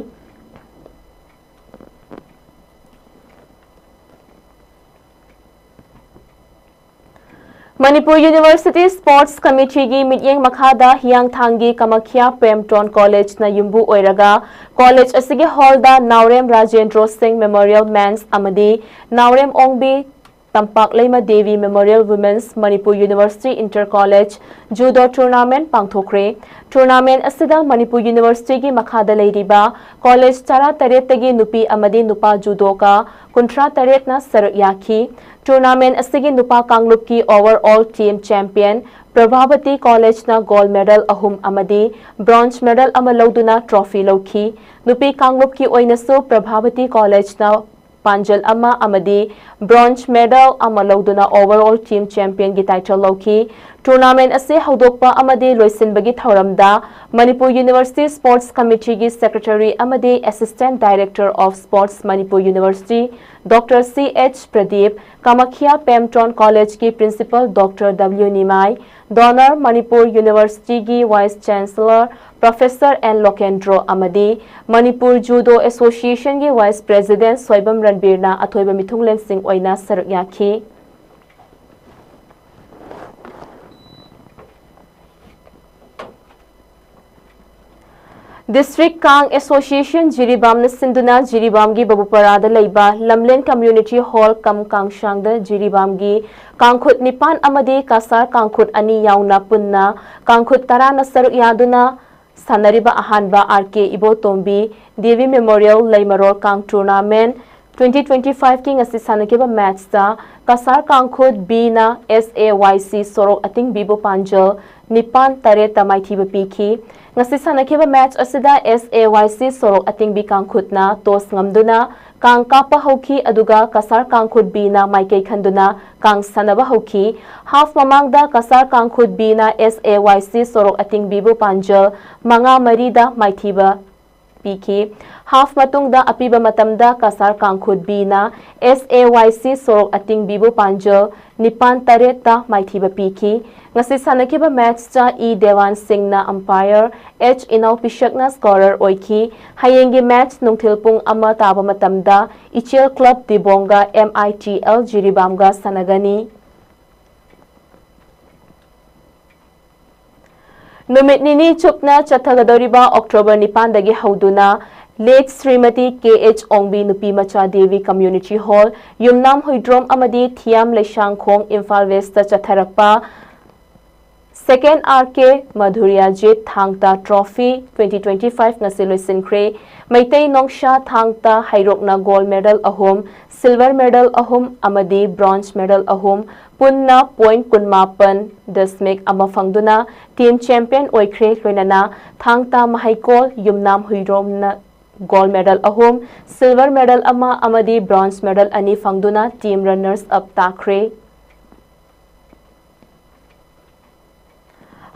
ꯃꯅꯤꯄꯨꯔ ꯌꯨꯅꯤꯚꯔꯁꯤꯇꯤ ꯁ꯭ꯄꯣꯔꯠꯁ ꯀꯃꯤꯇꯤꯒꯤ ꯃꯤꯠꯌꯦꯡ ꯃꯈꯥꯗ ꯍꯤꯌꯥꯡꯊꯥꯡꯒꯤ ꯀꯃꯈꯤꯌꯥ ꯄ꯭ꯔꯦꯝꯇꯣꯟ ꯀꯣꯂꯦꯖꯅ ꯌꯨꯝꯕꯨ ꯑꯣꯏꯔꯒ ꯀꯣꯂꯦꯖ ꯑꯁꯤꯒꯤ ꯍꯣꯜꯗ ꯅꯥꯎꯔꯦꯝ ꯔꯥꯖꯦꯟꯗ꯭ꯔꯣ ꯁꯤꯡ ꯃꯦꯃꯣꯔꯤꯌꯦꯜ ꯃꯦꯟꯁ ꯑꯃꯗꯤ Naorem Ongbi Tampakleima Devi memorial women's Manipur university inter college judo tournament ꯄꯥꯡꯊꯣꯛꯈ꯭ꯔꯦ꯫ ꯇꯣꯔꯅꯥꯃꯦꯟꯠ ꯑꯁꯤꯗ ꯃꯅꯤꯄꯨꯔ ꯌꯨꯅꯤꯚꯔꯁꯤꯇꯤꯒꯤ ꯃꯈꯥꯗ ꯂꯩꯔꯤꯕ ꯀꯣꯂꯦꯖ ꯇꯔꯥꯇꯔꯦꯠꯇꯒꯤ ꯅꯨꯄꯤ ꯑꯃꯗꯤ ꯅꯨꯄꯥ ꯖꯨꯗꯣꯒ ꯀꯨꯟꯊ꯭ꯔꯥ ꯇꯔꯦꯠꯅ ꯁꯔꯨꯛ ꯌꯥꯈꯤ꯫ ꯇꯣꯔꯅꯥꯃꯦꯟꯠ ꯑꯁꯤꯒꯤ ꯅꯨꯄꯥ ꯀꯥꯡꯂꯨꯞꯀꯤ overall team champion ꯄ꯭ꯔꯚꯥꯕꯇꯤ ꯀꯣꯂꯦꯖꯅ ꯒꯣꯜꯗ ꯃꯦꯗꯜ ꯑꯍꯨꯝ ꯑꯃꯗꯤ ꯕ꯭ꯔꯣꯟꯖ ꯃꯦꯗꯜ ꯑꯃ ꯂꯧꯗꯨꯅ ꯇ꯭ꯔꯣꯐꯤ ꯂꯧꯈꯤ꯫ ꯅꯨꯄꯤ ꯀꯥꯡꯂꯨꯞꯀꯤ ꯑꯣꯏꯅꯁꯨ ꯄ꯭ꯔꯚꯥꯕꯇꯤ ꯀꯣꯂꯦꯖꯅ ꯄꯥꯟꯖꯜ ꯑꯃ ꯑꯃꯗꯤ ꯕ꯭ꯔꯣꯟꯖ ꯃꯦꯗꯜ ꯑꯃ ꯂꯧꯗꯨꯅ overall team championꯒꯤ title ꯂꯧꯈꯤ꯫ ꯇꯣꯔꯅꯥꯃꯦꯟꯠ ꯑꯁꯤ ꯍꯧꯗꯣꯛꯄ ꯑꯃꯗꯤ ꯂꯣꯏꯁꯤꯟꯕꯒꯤ ꯊꯧꯔꯝꯗ ꯃꯅꯤꯄꯨꯔ ꯌꯨꯅꯤꯚꯔꯁꯤꯇꯤ ꯁ꯭ꯄꯣꯔꯠꯁ ꯀꯃꯤꯇꯤꯒꯤ ꯁꯦꯀ꯭ꯔꯦꯇꯔꯤ ꯑꯃꯗꯤ Assistant Director of Sports Manipur University Doctor C H Pradeep, Kamakhya Pemton ꯀꯣꯂꯦꯖꯀꯤ principal doctor W Nimai, donor Manipur ꯌꯨꯅꯤꯚꯔꯁꯤꯇꯤꯒꯤ vice chancellor professor N Lokendro ꯑꯃꯗꯤ ꯃꯅꯤꯄꯨꯔ ꯖꯨꯗꯣ ꯑꯦꯁꯣꯁꯤꯌꯦꯁꯟꯒꯤ ꯚꯥꯏꯁ ꯄ꯭ꯔꯦꯁꯤꯗꯦꯟꯠ ꯁꯣꯏꯕꯝ ꯔꯟꯕꯤꯔꯅ ꯑꯊꯣꯏꯕ ꯃꯤꯊꯨꯡꯂꯦꯟꯁꯤꯡ ꯑꯣꯏꯅ ꯁꯔꯨꯛ ꯌꯥꯈꯤ꯫ ꯗꯤꯁꯇ꯭ꯔꯤꯛ ꯀꯥꯡ ꯑꯦꯁꯣꯁꯤꯌꯦꯁꯟ ꯖꯤꯔꯤꯕꯥꯝꯅ ꯁꯤꯟꯗꯨꯅ ꯖꯤꯔꯤꯕꯥꯝꯒꯤ ꯕꯕꯨꯄꯔꯥꯗ ꯂꯩꯕ ꯂꯝꯂꯦꯟ ꯀꯝꯃ꯭ꯌꯨꯅꯤꯇꯤ ꯍꯣꯜ ꯀꯝ ꯀꯥꯡꯁꯥꯡꯗ ꯖꯤꯔꯤꯕꯥꯝꯒꯤ ꯀꯥꯡꯈꯨꯠ ꯅꯤꯄꯥꯟ ꯑꯃꯗꯤ ꯀꯁꯥꯔ ꯀꯥꯡꯈꯨꯠ ꯑꯅꯤ ꯌꯥꯎꯅ ꯄꯨꯟꯅ ꯀꯥꯡꯈꯨꯠ ꯇꯔꯥꯅ ꯁꯔꯨꯛ ꯌꯥꯗꯨꯅ ꯁꯥꯟꯅꯔꯤꯕ ꯑꯍꯥꯟꯕ ꯑꯥꯔ ꯀꯦ ꯏꯕꯣꯇꯣꯝꯕꯤ ꯗꯦꯕꯤ ꯃꯦꯃꯣꯔꯤꯌꯦꯜ ꯂꯩꯃꯔꯣꯜ ꯀꯥꯡ ꯇꯣꯔꯅꯥꯃꯦꯟꯠ twenty twenty five ꯀꯤ ꯉꯁꯤ ꯁꯥꯟꯅꯈꯤꯕ ꯃꯦꯠꯆꯇ ꯀꯁꯥꯔ ꯀꯥꯡꯈꯨꯠ ꯕꯤꯅ ꯑꯦꯁ ꯑꯦ ꯋꯥꯏ ꯁꯤ ꯁꯣꯔꯣꯛ ꯑꯇꯤꯡꯕꯤꯕꯨ ꯄꯥꯟꯖꯜ ꯅꯤꯄꯥꯟ ꯇꯔꯦꯠꯇ ꯃꯥꯏꯊꯤꯕ ꯄꯤꯈꯤ꯫ ꯉꯁꯤ ꯁꯥꯟꯅꯈꯤꯕ ꯃꯦꯆ ꯑꯁꯤꯗ S A Y C ꯁꯣꯔꯣꯛ ꯑꯇꯤꯡꯕꯤ ꯀꯥꯡꯈꯨꯠꯅ ꯇꯣꯁ ꯉꯝꯗꯨꯅ ꯀꯥꯡ ꯀꯥꯞꯄ ꯍꯧꯈꯤ, ꯑꯗꯨꯒ ꯀꯁꯥꯔ ꯀꯥꯡꯈꯨꯠ ꯕꯤꯅ ꯃꯥꯏꯀꯩ ꯈꯟꯗꯨꯅ ꯀꯥꯡ ꯁꯥꯟꯅꯕ ꯍꯧꯈꯤ꯫ ꯍꯥꯐ ꯃꯃꯥꯡꯗ Cachar ꯀꯥꯡꯈꯨꯠ ꯕꯤꯅ S A Y C ꯁꯣꯔꯣꯛ ꯑꯇꯤꯡꯕꯤꯕꯨ ꯄꯥꯟꯖꯜ ꯃꯉꯥ ꯃꯔꯤꯗ ꯃꯥꯏꯊꯤꯕ ꯄꯤꯈꯤ꯫ ꯍꯥꯐ ꯃꯇꯨꯡꯗ ꯑꯄꯤꯕ ꯃꯇꯝꯗ Cachar ꯀꯥꯡꯈꯨꯠ ꯕꯤꯅ S A Y C ꯁꯣꯔꯣꯛ ꯑꯇꯤꯡꯕꯤꯕꯨ ꯄꯥꯟꯖꯜ ꯅꯤꯄꯥꯟ ꯇꯔꯦꯠꯇ ꯃꯥꯏꯊꯤꯕ ꯄꯤꯈꯤ꯫ ꯉꯁꯤ ꯁꯥꯟꯅꯈꯤꯕ ꯃꯦꯆꯇ ꯏ ꯗꯦꯋꯥꯟ ꯁꯤꯡꯅ ꯑꯝꯄꯥꯌꯔ, ꯑꯦꯆ ꯏꯅꯥꯎ ꯄꯤꯁꯛꯅ ꯁ꯭ꯀꯣꯔꯔ ꯑꯣꯏꯈꯤ꯫ ꯍꯌꯦꯡꯒꯤ ꯃꯦꯆ ꯅꯨꯡꯊꯤꯜ ꯄꯨꯡ ꯑꯃ ꯇꯥꯕ ꯃꯇꯝꯗ ꯏꯆꯦꯜ ꯀ꯭ꯂꯕ ꯗꯤꯕꯣꯡꯒ M I T L ꯖꯤꯔꯤꯕꯥꯝꯒ ꯁꯥꯟꯅꯒꯅꯤ꯫ ꯅꯨꯃꯤꯠ ꯅꯤꯅꯤ ꯆꯨꯞꯅ ꯆꯠꯊꯒꯗꯧꯔꯤꯕ ꯑꯣꯛꯇꯣꯕꯔ ꯅꯤꯄꯥꯟꯗꯒꯤ ꯍꯧꯗꯨꯅ late Shrimati K H Ongbi ꯅꯨꯄꯤ ꯃꯆꯥ ꯗꯦꯕꯤ ꯀꯝꯃ꯭ꯌꯨꯅꯤꯇꯤ ꯍꯣꯜ, ꯌꯨꯝꯅꯥꯝ ꯍꯨꯏꯗ꯭ꯔꯣꯝ ꯑꯃꯗꯤ ꯊꯤꯌꯥꯝ ꯂꯩꯁꯥꯡꯈꯣꯡ, ꯏꯝꯐꯥꯜ ꯋꯦꯁꯇ ꯆꯠꯊꯔꯛꯄ second R K Madhuriyajit Thang Ta trophy twenty twenty five ꯉꯁꯤ ꯂꯣꯏꯁꯤꯟꯈ꯭ꯔꯦ꯫ ꯃꯩꯇꯩ ꯅꯣꯡꯁꯥ ꯊꯥꯡ ꯇꯥ ꯍꯩꯔꯣꯛꯅ ꯒꯣꯜꯗ ꯃꯦꯗꯜ ꯑꯍꯨꯝ, ꯁꯤꯜꯚꯔ ꯃꯦꯗꯜ ꯑꯍꯨꯝ ꯑꯃꯗꯤ ꯕ꯭ꯔꯣꯟꯖ ꯃꯦꯗꯜ ꯑꯍꯨꯝ, ꯄꯨꯟꯅ ꯄꯣꯏꯟꯠ ꯀꯨꯟꯃꯥꯄꯟ ꯗꯁꯃꯤꯛ ꯑꯃ ꯐꯪꯗꯨꯅ ꯇꯤꯝ ꯆꯦꯝꯄꯤꯌꯟ ꯑꯣꯏꯈ꯭ꯔꯦ꯫ ꯂꯣꯏꯅꯅ ꯊꯥꯡ ꯇꯥ ꯃꯍꯩꯀꯣꯜ ꯌꯨꯝꯅꯥꯝ ꯍꯨꯏꯗ꯭ꯔꯣꯝꯅ ꯒꯣꯜꯗ ꯃꯦꯗꯜ ꯑꯍꯨꯝ, ꯁꯤꯜꯚꯔ ꯃꯦꯗꯜ ꯑꯃ ꯑꯃꯗꯤ ꯕ꯭ꯔꯣꯟꯖ ꯃꯦꯗꯜ ꯑꯅꯤ ꯐꯪꯗꯨꯅ ꯇꯤꯝ ꯔꯟꯅꯔꯁ ꯑꯞ ꯇꯥꯈ꯭ꯔꯦ꯫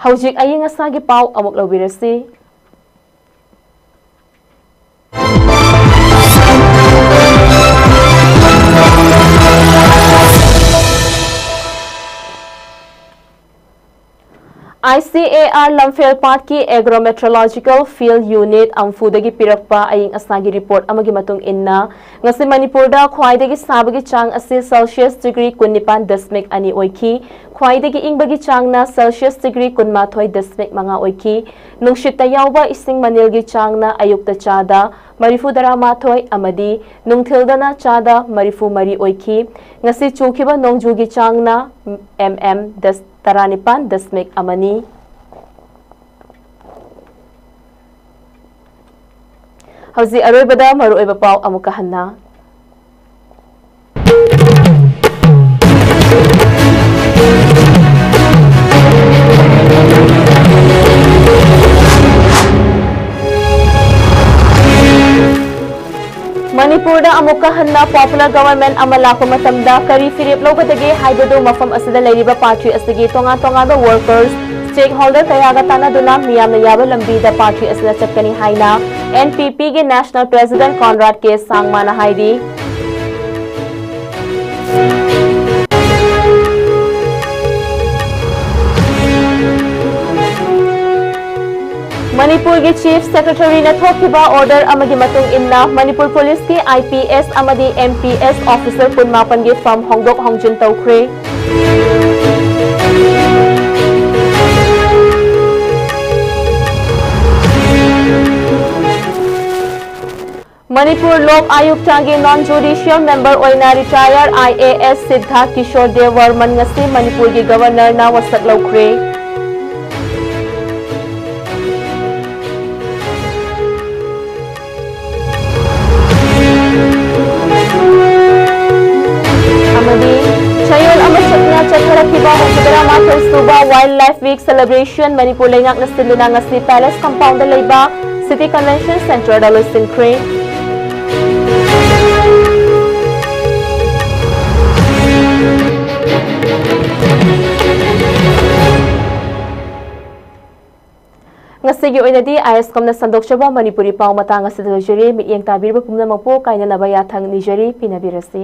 ꯍꯧꯖꯤꯛ ꯑꯏꯪ ꯑꯁꯥꯒꯤ ꯄꯥꯎ ꯑꯃꯨꯛ ꯂꯧꯕꯤꯔꯁꯤ꯫ I C A R ꯂꯝꯐꯦꯜ ꯄꯥꯠꯀꯤ Agro Meteorological Field Unit ꯑꯝꯐꯨꯗꯒꯤ ꯄꯤꯔꯛꯄ ꯑꯏꯪ ꯑꯁꯥꯒꯤ ꯔꯤꯄꯣꯔꯠ ꯑꯃꯒꯤ ꯃꯇꯨꯡ ꯏꯟꯅ, ꯉꯁꯤ ꯃꯅꯤꯄꯨꯔꯗ ꯈ꯭ꯋꯥꯏꯗꯒꯤ ꯁꯥꯕꯒꯤ ꯆꯥꯡ ꯑꯁꯤ ꯁꯦꯜꯁꯤꯌꯁ ꯗꯤꯒ꯭ꯔꯤ ꯀꯨꯟꯅꯤꯄꯥꯟ ꯗꯁꯃꯤꯛ ꯑꯅꯤ ꯑꯣꯏꯈꯤ꯫ ꯈ꯭ꯋꯥꯏꯗꯒꯤ ꯏꯪꯕꯒꯤ ꯆꯥꯡꯅ ꯁꯦꯜꯁꯤꯌꯁ ꯗꯤꯒ꯭ꯔꯤ ꯀꯨꯟꯃꯥꯊꯣꯏ ꯗꯁꯃꯤꯛ ꯃꯉꯥ ꯑꯣꯏꯈꯤ꯫ ꯅꯨꯡꯁꯤꯠꯇ ꯌꯥꯎꯕ ꯏꯁꯤꯡ ꯃꯅꯤꯜꯒꯤ ꯆꯥꯡꯅ ꯑꯌꯨꯛꯇ ꯆꯥꯗ ꯃꯔꯤꯐꯨ ꯇꯔꯥꯃꯥꯊꯣꯏ ꯑꯃꯗꯤ ꯅꯨꯡꯊꯤꯜꯗꯅ ꯆꯥꯗ ꯃꯔꯤꯐꯨ ꯃꯔꯤ ꯑꯣꯏꯈꯤ꯫ ꯉꯁꯤ ꯆꯨꯈꯤꯕ ꯅꯣꯡꯖꯨꯒꯤ ꯆꯥꯡꯅ M M ꯗꯁ ꯇꯔꯥꯅꯤꯄꯥꯟ ꯗꯁꯃꯤꯛ ꯑꯃꯅꯤ꯫ ꯍꯧꯖꯤꯛ ꯑꯔꯣꯏꯕꯗ ꯃꯔꯨꯑꯣꯏꯕ ꯄꯥꯎ ꯑꯃꯨꯛꯀ ꯍꯟꯅ꯫ ꯃꯅꯤꯄꯨꯔꯗ ꯑꯃꯨꯛꯀ ꯍꯟꯅ popular government ꯑꯃ ꯂꯥꯛꯄ ꯃꯇꯝꯗ ꯀꯔꯤ ꯐꯤꯔꯦꯞ ꯂꯧꯒꯗꯒꯦ ꯍꯥꯏꯕꯗꯨ ꯃꯐꯝ ꯑꯁꯤꯗ ꯂꯩꯔꯤꯕ party ꯑꯁꯤꯒꯤ ꯇꯣꯉꯥꯟ ꯇꯣꯉꯥꯟꯕ workers, stakeholder ꯀꯌꯥꯒ ꯇꯥꯟꯅꯗꯨꯅ ꯃꯤꯌꯥꯝꯅ ꯌꯥꯕ ꯂꯝꯕꯤꯗ party ꯑꯁꯤꯅ ꯆꯠꯀꯅꯤ ꯍꯥꯏꯅ N P P ꯒꯤ national president Conrad K ꯁꯥꯡꯃꯥꯅ ꯍꯥꯏꯔꯤ꯫ ꯃꯅꯤꯄꯨꯔꯒꯤ Chief Secretary ꯅ ꯊꯣꯛꯈꯤꯕ order ꯑꯃꯒꯤ ꯃꯇꯨꯡ ꯏꯟꯅ ꯃꯅꯤꯄꯨꯔ police ꯀꯤ I P S ꯑꯃꯗꯤ M P S officer ꯀꯨꯟꯃꯥꯄꯟꯒꯤ firm ꯍꯣꯡꯗꯣꯛ ꯍꯣꯡꯖꯤꯟ ꯇꯧꯈ꯭ꯔꯦ꯫ ꯃꯅꯤꯄꯨꯔ ꯂꯣꯛ ꯑꯌꯨꯛꯇꯒꯤ non judicial member ꯑꯣꯏꯅ retired I A S ꯁꯤꯗꯙꯥꯔꯊ Kishore ꯗꯦꯕ ꯕꯔꯃꯟ ꯉꯁꯤ ꯃꯅꯤꯄꯨꯔꯒꯤ Governor ꯅ ꯋꯥꯁꯛ ꯂꯧꯈ꯭ꯔꯦ꯫ ꯑꯃꯗꯤ ꯆꯌꯣꯜ ꯑꯃ ꯆꯠꯅ ꯆꯠꯊꯔꯛꯈꯤꯕ ꯍꯨꯝꯐꯨꯇꯔꯥ ꯃꯥꯊꯣꯏ ꯁꯨꯕ Wildlife Week celebration ꯃꯅꯤꯄꯨꯔ ꯂꯩꯉꯥꯛꯅ ꯁꯤꯟꯗꯨꯅ ꯉꯁꯤ Palace compound ꯗ ꯂꯩꯕ City Convention Center ꯗ ꯂꯣꯏꯁꯤꯟꯈ꯭ꯔꯦ꯫ ꯉꯁꯤꯒꯤ ꯑꯣꯏꯅꯗꯤ ꯑꯥꯏ ꯑꯦꯁ ꯀꯣꯝꯅ ꯁꯟꯗꯣꯛꯆꯕ ꯃꯅꯤꯄꯨꯔꯤ ꯄꯥꯎ ꯃꯇꯥꯡ ꯑꯁꯤꯗ ꯂꯣꯏꯖꯔꯦ꯫ ꯃꯤꯠꯌꯦꯡ ꯇꯥꯕꯤꯔꯤꯕ ꯄꯨꯝꯅꯃꯛꯄꯨ ꯀꯥꯏꯅꯅꯕ ꯌꯥꯊꯪ ꯅꯤꯖꯔꯤ꯫ ꯄꯤꯅꯕꯤꯔꯁꯤ꯫